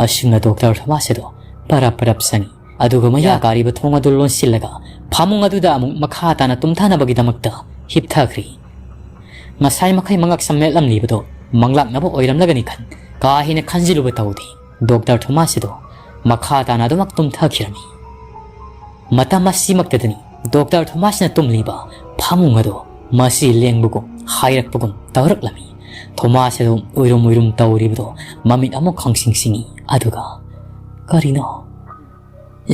ꯑꯁꯨꯝꯅ ꯗꯣꯛꯇꯔ ꯊꯣꯃꯥꯁ ꯑꯗꯨ ꯄꯔꯞ ꯄꯔꯞ ꯆꯪꯏ꯫ ꯑꯗꯨꯒ ꯃꯌꯥ ꯀꯥꯔꯤꯕ ꯊꯣꯡ ꯑꯗꯨ ꯂꯣꯟꯁꯤꯜꯂꯒ ꯐꯃꯨꯡ ꯑꯗꯨꯗ ꯑꯃꯨꯛ ꯃꯈꯥ ꯇꯥꯅ ꯇꯨꯝꯊꯅꯕꯒꯤꯗꯃꯛꯇ ꯍꯤꯞꯊꯈ꯭ꯔꯦ꯫ ꯉꯁꯥꯏ ꯃꯈꯩ ꯃꯉꯛ ꯁꯝ ꯃꯦꯠꯂꯝꯂꯤꯕꯗꯣ ꯃꯪꯂꯥꯛꯅꯕ ꯑꯣꯏꯔꯝꯂꯒꯅꯤ ꯈꯟ ꯀꯥ ꯍꯦꯟꯅ ꯈꯟꯖꯤꯜꯂꯨꯕ ꯇꯧꯗꯦ꯫ ꯗꯣꯛꯇꯔ ꯊꯣꯃꯥꯁ ꯑꯗꯣ ꯃꯈꯥ ꯇꯥꯅ ꯑꯗꯨꯃꯛ ꯇꯨꯝꯊꯈꯤꯔꯝꯃꯤ꯫ ꯃꯇꯝ ꯑꯁꯤꯃꯛꯇꯗꯅꯤ ꯗꯣꯛꯇꯔ ꯊꯣꯃꯥꯁꯅ ꯇꯨꯝꯂꯤꯕ ꯐꯃꯨꯡ ꯑꯗꯨ ꯃꯁꯤ ꯂꯦꯡꯕꯒꯨꯝ ꯍꯥꯏꯔꯛꯄꯒꯨꯝ ꯇꯧꯔꯛꯂꯝꯃꯤ꯫ ꯊꯣꯃꯥꯁ ꯑꯗꯨ ꯎꯏꯔꯨꯝ ꯎꯏꯔꯨꯝ ꯇꯧꯔꯤꯕꯗꯣ ꯃꯃꯤꯠ ꯑꯃꯨꯛ ꯈꯪꯁꯤꯡ ꯁꯤꯡꯏ꯫ ꯑꯗꯨꯒ, "ꯀꯔꯤꯅꯣ?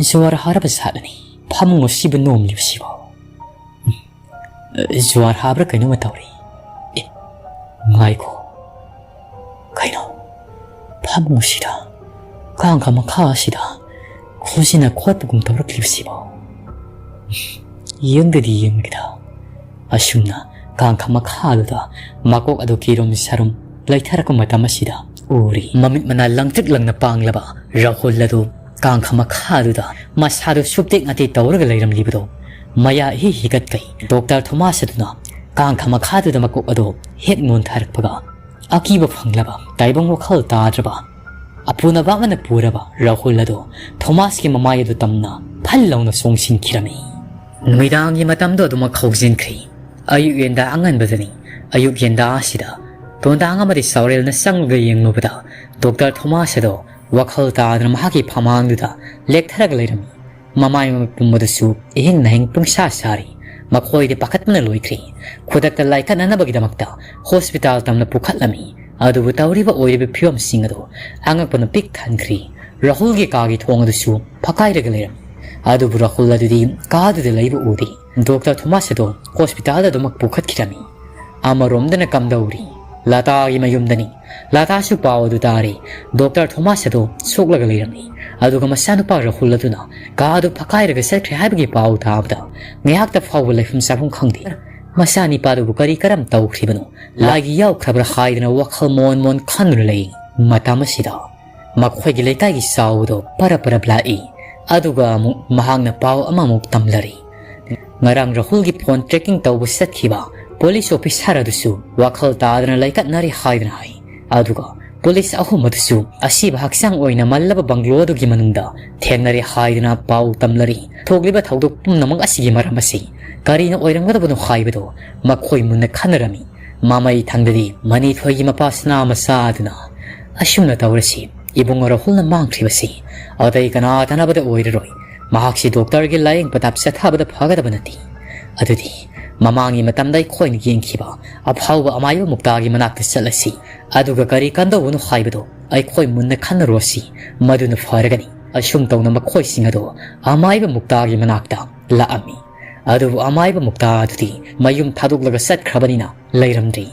ꯖ꯭ꯋꯥꯔ ꯍꯥꯔꯕ ꯖꯥꯠꯂꯅꯤ ꯐꯃꯨꯡ ꯑꯁꯤꯕꯨ ꯅꯣꯝꯂꯤꯕꯁꯤꯕꯣ?" ꯖ꯭ꯋꯥꯔ ꯍꯥꯕ꯭ꯔꯥ ꯀꯩꯅꯣꯝꯃ ꯇꯧꯔꯤ꯫ ꯑꯦ, ꯉꯥꯏꯈꯣ꯫ ꯀꯩꯅꯣ? ꯐꯃꯨꯡꯁꯤꯗ, ꯀꯥꯡꯈ ꯃꯈꯥ ꯑꯁꯤꯗ ꯈꯨꯖꯤꯟꯅ ꯈꯣꯠꯄꯒꯨꯝ ꯇꯧꯔꯛꯂꯤꯕꯁꯤꯕꯣ? ꯌꯦꯡꯗꯗꯤ ꯌꯦꯡꯒꯦꯗ꯫ ꯑꯁꯨꯝꯅ ꯀꯥꯡꯈ ꯃꯈꯥꯗꯨꯗ ꯃꯀꯣꯛ ꯑꯗꯨ ꯀꯤꯔꯨꯝ ꯁꯥꯔꯨꯝ ꯂꯩꯊꯔꯛꯄ ꯃꯇꯝ ꯑꯁꯤꯗ ꯎꯔꯤ꯫ ꯃꯃꯤꯠ ꯃꯅꯥ ꯂꯪꯇ꯭ꯔꯤꯛ ꯂꯪꯅ ꯄꯥꯡꯂꯕ ꯔꯥꯍꯨꯜ ꯑꯗꯨ ꯀꯥꯡꯈ ꯃꯈꯥꯗꯨꯗ ꯃꯁꯥꯗꯨ ꯁꯨꯞꯇꯦꯛ ꯅꯥꯇꯦꯛ ꯇꯧꯔꯒ ꯂꯩꯔꯝꯂꯤꯕꯗꯣ ꯃꯌꯥ ꯏꯍꯤ ꯍꯤꯒꯠꯀꯩ꯫ ꯗꯣꯛꯇꯔ ꯊꯣꯃꯥꯁ ꯑꯗꯨꯅ ꯀꯥꯡꯈ ꯃꯈꯥꯗꯨꯗ ꯃꯀꯣꯛ ꯑꯗꯨ ꯍꯦꯛ ꯅꯣꯟꯊꯔꯛꯄꯒ, ꯑꯀꯤꯕ ꯐꯪꯂꯕ, ꯇꯥꯏꯕꯪ ꯋꯥꯈꯜ ꯇꯥꯗ꯭ꯔꯕ, ꯑꯄꯨꯅꯕ ꯑꯃꯅ ꯄꯨꯔꯕ ꯔꯥꯍꯨꯜ ꯑꯗꯨ ꯊꯣꯃꯥꯁꯀꯤ ꯃꯃꯥꯏ ꯑꯗꯨ ꯇꯝꯅ ꯐꯜ ꯂꯥꯎꯅ ꯆꯣꯡꯁꯤꯟꯈꯤꯔꯝꯃꯤ꯫ ꯅꯨꯃꯤꯗꯥꯡꯒꯤ ꯃꯇꯝꯗꯨ ꯑꯗꯨꯃꯛ ꯍꯧꯖꯤꯟꯈ꯭ꯔꯤ꯫ ꯑꯌꯨꯛ ꯌꯦꯟꯗꯥ ꯑꯉꯟꯕꯗꯅꯤ꯫ ꯑꯌꯨꯛ ꯌꯦꯟꯗꯥ ꯑꯁꯤꯗ ꯇꯣꯟꯗꯥꯡ ꯑꯃꯗꯤ ꯆꯥꯎꯔꯦꯜꯅ ꯆꯪꯂꯒ ꯌꯦꯡꯂꯨꯕꯗ ꯗꯣꯛꯇꯔ ꯊꯣꯃꯥꯁ ꯑꯗꯣ ꯋꯥꯈꯜ ꯇꯥꯗꯅ ꯃꯍꯥꯛꯀꯤ ꯐꯃꯥꯡꯗꯨꯗ ꯂꯦꯛꯊꯔꯒ ꯂꯩꯔꯝꯃꯤ꯫ ꯃꯃꯥꯏ ꯃꯃꯤꯠ ꯄꯨꯝꯕꯗꯨꯁꯨ ꯏꯍꯤꯡ ꯅꯥꯍꯤꯡ ꯄꯨꯡꯁꯥ ꯁꯥꯔꯤ꯫ ꯃꯈꯣꯏꯗꯤ ꯄꯥꯈꯠꯄꯅ ꯂꯣꯏꯈ꯭ꯔꯤ꯫ ꯈꯨꯗꯛꯇ ꯂꯥꯏꯀꯠꯅꯅꯕꯒꯤꯗꯃꯛꯇ ꯍꯣꯁꯄꯤꯇꯥꯜ ꯇꯝꯅ ꯄꯨꯈꯠꯂꯝꯃꯤ꯫ ꯑꯗꯨꯕꯨ ꯇꯧꯔꯤꯕ ꯑꯣꯏꯔꯤꯕ ꯐꯤꯕꯝꯁꯤꯡ ꯑꯗꯨ ꯑꯉꯛꯄꯅ ꯄꯤꯛ ꯊꯟꯈ꯭ꯔꯤ꯫ ꯔꯥꯍꯨꯜꯒꯤ ꯀꯥꯒꯤ ꯊꯣꯡ ꯑꯗꯨꯁꯨ ꯐꯛꯀꯥꯏꯔꯒ ꯂꯩꯔꯝꯃꯤ꯫ ꯑꯗꯨꯕꯨ ꯔꯥꯍꯨꯜ ꯑꯗꯨꯗꯤ ꯀꯥꯗꯨꯗ ꯂꯩꯕ ꯎꯗꯦ꯫ ꯗꯣꯛꯇꯔ ꯊꯣꯃꯥꯁ ꯑꯗꯣ ꯍꯣꯁꯄꯤꯇꯥꯜꯗ ꯑꯗꯨꯃꯛ ꯄꯨꯈꯠꯈꯤꯔꯝꯃꯤ꯫ ꯑꯃꯔꯣꯝꯗꯅ ꯀꯝꯗꯧꯔꯤ? ꯂꯇꯥꯒꯤ ꯃꯌꯨꯝꯗꯅꯤ꯫ ꯂꯇꯥꯁꯨ ꯄꯥꯎ ꯑꯗꯨ ꯇꯥꯔꯦ꯫ ꯗꯣꯛꯇꯔ ꯊꯣꯃꯥꯁ ꯑꯗꯨ ꯁꯣꯛꯂꯒ ꯂꯩꯔꯝꯃꯤ꯫ ꯑꯗꯨꯒ ꯃꯆꯥꯅꯨꯄꯥ ꯔꯥꯍꯨꯜ ꯑꯗꯨꯅ ꯀꯥ ꯑꯗꯨ ꯐꯛꯀꯥꯏꯔꯒ ꯆꯠꯈ꯭ꯔꯦ ꯍꯥꯏꯕꯒꯤ ꯄꯥꯎ ꯇꯥꯕꯗ ꯉꯥꯏꯍꯥꯛꯇ ꯐꯥꯎꯕ ꯂꯩꯐꯝ ꯆꯥꯐꯝ ꯈꯪꯗꯦ꯫ ꯃꯆꯥꯅꯤꯄꯥꯗꯨꯕꯨ ꯀꯔꯤ ꯀꯔꯝ ꯇꯧꯈ꯭ꯔꯤꯕꯅꯣ? ꯂꯥꯏꯒꯤ ꯌꯥꯎꯈ꯭ꯔꯕ꯭ꯔꯥ ꯍꯥꯏꯗꯅ ꯋꯥꯈꯜ ꯃꯣꯟ ꯃꯣꯟ ꯈꯟꯗꯨꯅ ꯂꯩ꯫ ꯃꯇꯝ ꯑꯁꯤꯗ ꯃꯈꯣꯏꯒꯤ ꯂꯩꯀꯥꯏꯒꯤ ꯆꯥꯎꯕꯗꯣ ꯄꯔꯞ ꯄꯔꯞ ꯂꯥꯛꯏ꯫ ꯑꯗꯨꯒ ꯑꯃꯨꯛ ꯃꯍꯥꯛꯅ ꯄꯥꯎ ꯑꯃꯃꯨꯛ ꯇꯝꯂꯔꯤ꯫ ꯉꯔꯥꯡ ꯔꯥꯍꯨꯜꯒꯤ ꯐꯣꯟ ꯇ꯭ꯔꯦꯀꯤꯡ ꯇꯧꯕ ꯆꯠꯈꯤꯕ ꯄꯨꯂꯤꯁ ꯑꯣꯐꯤꯁꯥꯔ ꯑꯗꯨꯁꯨ ꯋꯥꯈꯜ ꯇꯥꯗꯅ ꯂꯩꯀꯠꯅꯔꯤ ꯍꯥꯏꯗꯅ ꯍꯥꯏ꯫ ꯑꯗꯨꯒ ꯄꯨꯂꯤꯁ ꯑꯍꯨꯝ ꯑꯗꯨꯁꯨ ꯑꯁꯤꯕ ꯍꯛꯆꯥꯡ ꯑꯣꯏꯅ ꯃꯜꯂꯕ ꯕꯪꯒ꯭ꯂꯣ ꯑꯗꯨꯒꯤ ꯃꯅꯨꯡꯗ ꯊꯦꯡꯅꯔꯦ ꯍꯥꯏꯗꯅ ꯄꯥꯎ ꯇꯝꯂꯔꯤ꯫ ꯊꯣꯛꯂꯤꯕ ꯊꯧꯗꯣꯛ ꯄꯨꯝꯅꯃꯛ ꯑꯁꯤꯒꯤ ꯃꯔꯝ ꯑꯁꯤ ꯀꯔꯤꯅ ꯑꯣꯏꯔꯝꯒꯗꯕꯅꯣ ꯍꯥꯏꯕꯗꯨ ꯃꯈꯣꯏ ꯃꯨꯟꯅ ꯈꯟꯅꯔꯝꯃꯤ꯫ ꯃꯃꯩ ꯊꯪꯗꯗꯤ ꯃꯅꯤꯊꯣꯏꯒꯤ ꯃꯄꯥ ꯁꯅꯥ ꯃꯆꯥ ꯑꯗꯨꯅ, "ꯑꯁꯨꯝꯅ ꯇꯧꯔꯁꯤ, ꯏꯕꯨꯡꯉꯣ ꯔꯥꯍꯨꯜꯅ ꯃꯥꯡꯈ꯭ꯔꯤꯕꯁꯤ ꯑꯇꯩ ꯀꯅꯥ ꯇꯥꯟꯅꯕꯗ ꯑꯣꯏꯔꯔꯣꯏ꯫ ꯃꯍꯥꯛꯁꯤ ꯗꯣꯛꯇꯔꯒꯤ ꯂꯥꯌꯦꯡ ꯄꯊꯥꯞ ꯆꯠꯊꯕꯗ ꯐꯒꯗꯕ ꯅꯠꯇꯦ꯫ ꯑꯗꯨꯗꯤ ꯃꯃꯥꯡꯒꯤ ꯃꯇꯝꯗ ꯑꯩꯈꯣꯏꯅ ꯌꯦꯡꯈꯤꯕ ꯑꯐꯥꯎꯕ ꯑꯃꯥꯏꯕ ꯃꯨꯛꯇꯥꯒꯤ ꯃꯅꯥꯛꯇ ꯆꯠꯂꯁꯤ꯫ ꯑꯗꯨꯒ ꯀꯔꯤ ꯀꯝꯗꯧꯕꯅꯣ ꯍꯥꯏꯕꯗꯨ ꯑꯩꯈꯣꯏ ꯃꯨꯟꯅ ꯈꯟꯅꯔꯨꯔꯁꯤ꯫ ꯃꯗꯨꯅ ꯐꯔꯒꯅꯤ꯫" ꯑꯁꯨꯝ ꯇꯧꯅ ꯃꯈꯣꯏꯁꯤꯡ ꯑꯗꯨ ꯑꯃꯥꯏꯕ ꯃꯨꯛꯇꯥꯒꯤ ꯃꯅꯥꯛꯇ ꯂꯥꯛꯑꯝꯃꯤ꯫ ꯑꯗꯨꯕꯨ ꯑꯃꯥꯏꯕ ꯃꯨꯛꯇꯥ ꯑꯗꯨꯗꯤ ꯃꯌꯨꯝ ꯊꯥꯗꯣꯛꯂꯒ ꯆꯠꯈ꯭ꯔꯕꯅꯤꯅ ꯂꯩꯔꯝꯗ꯭ꯔꯤ꯫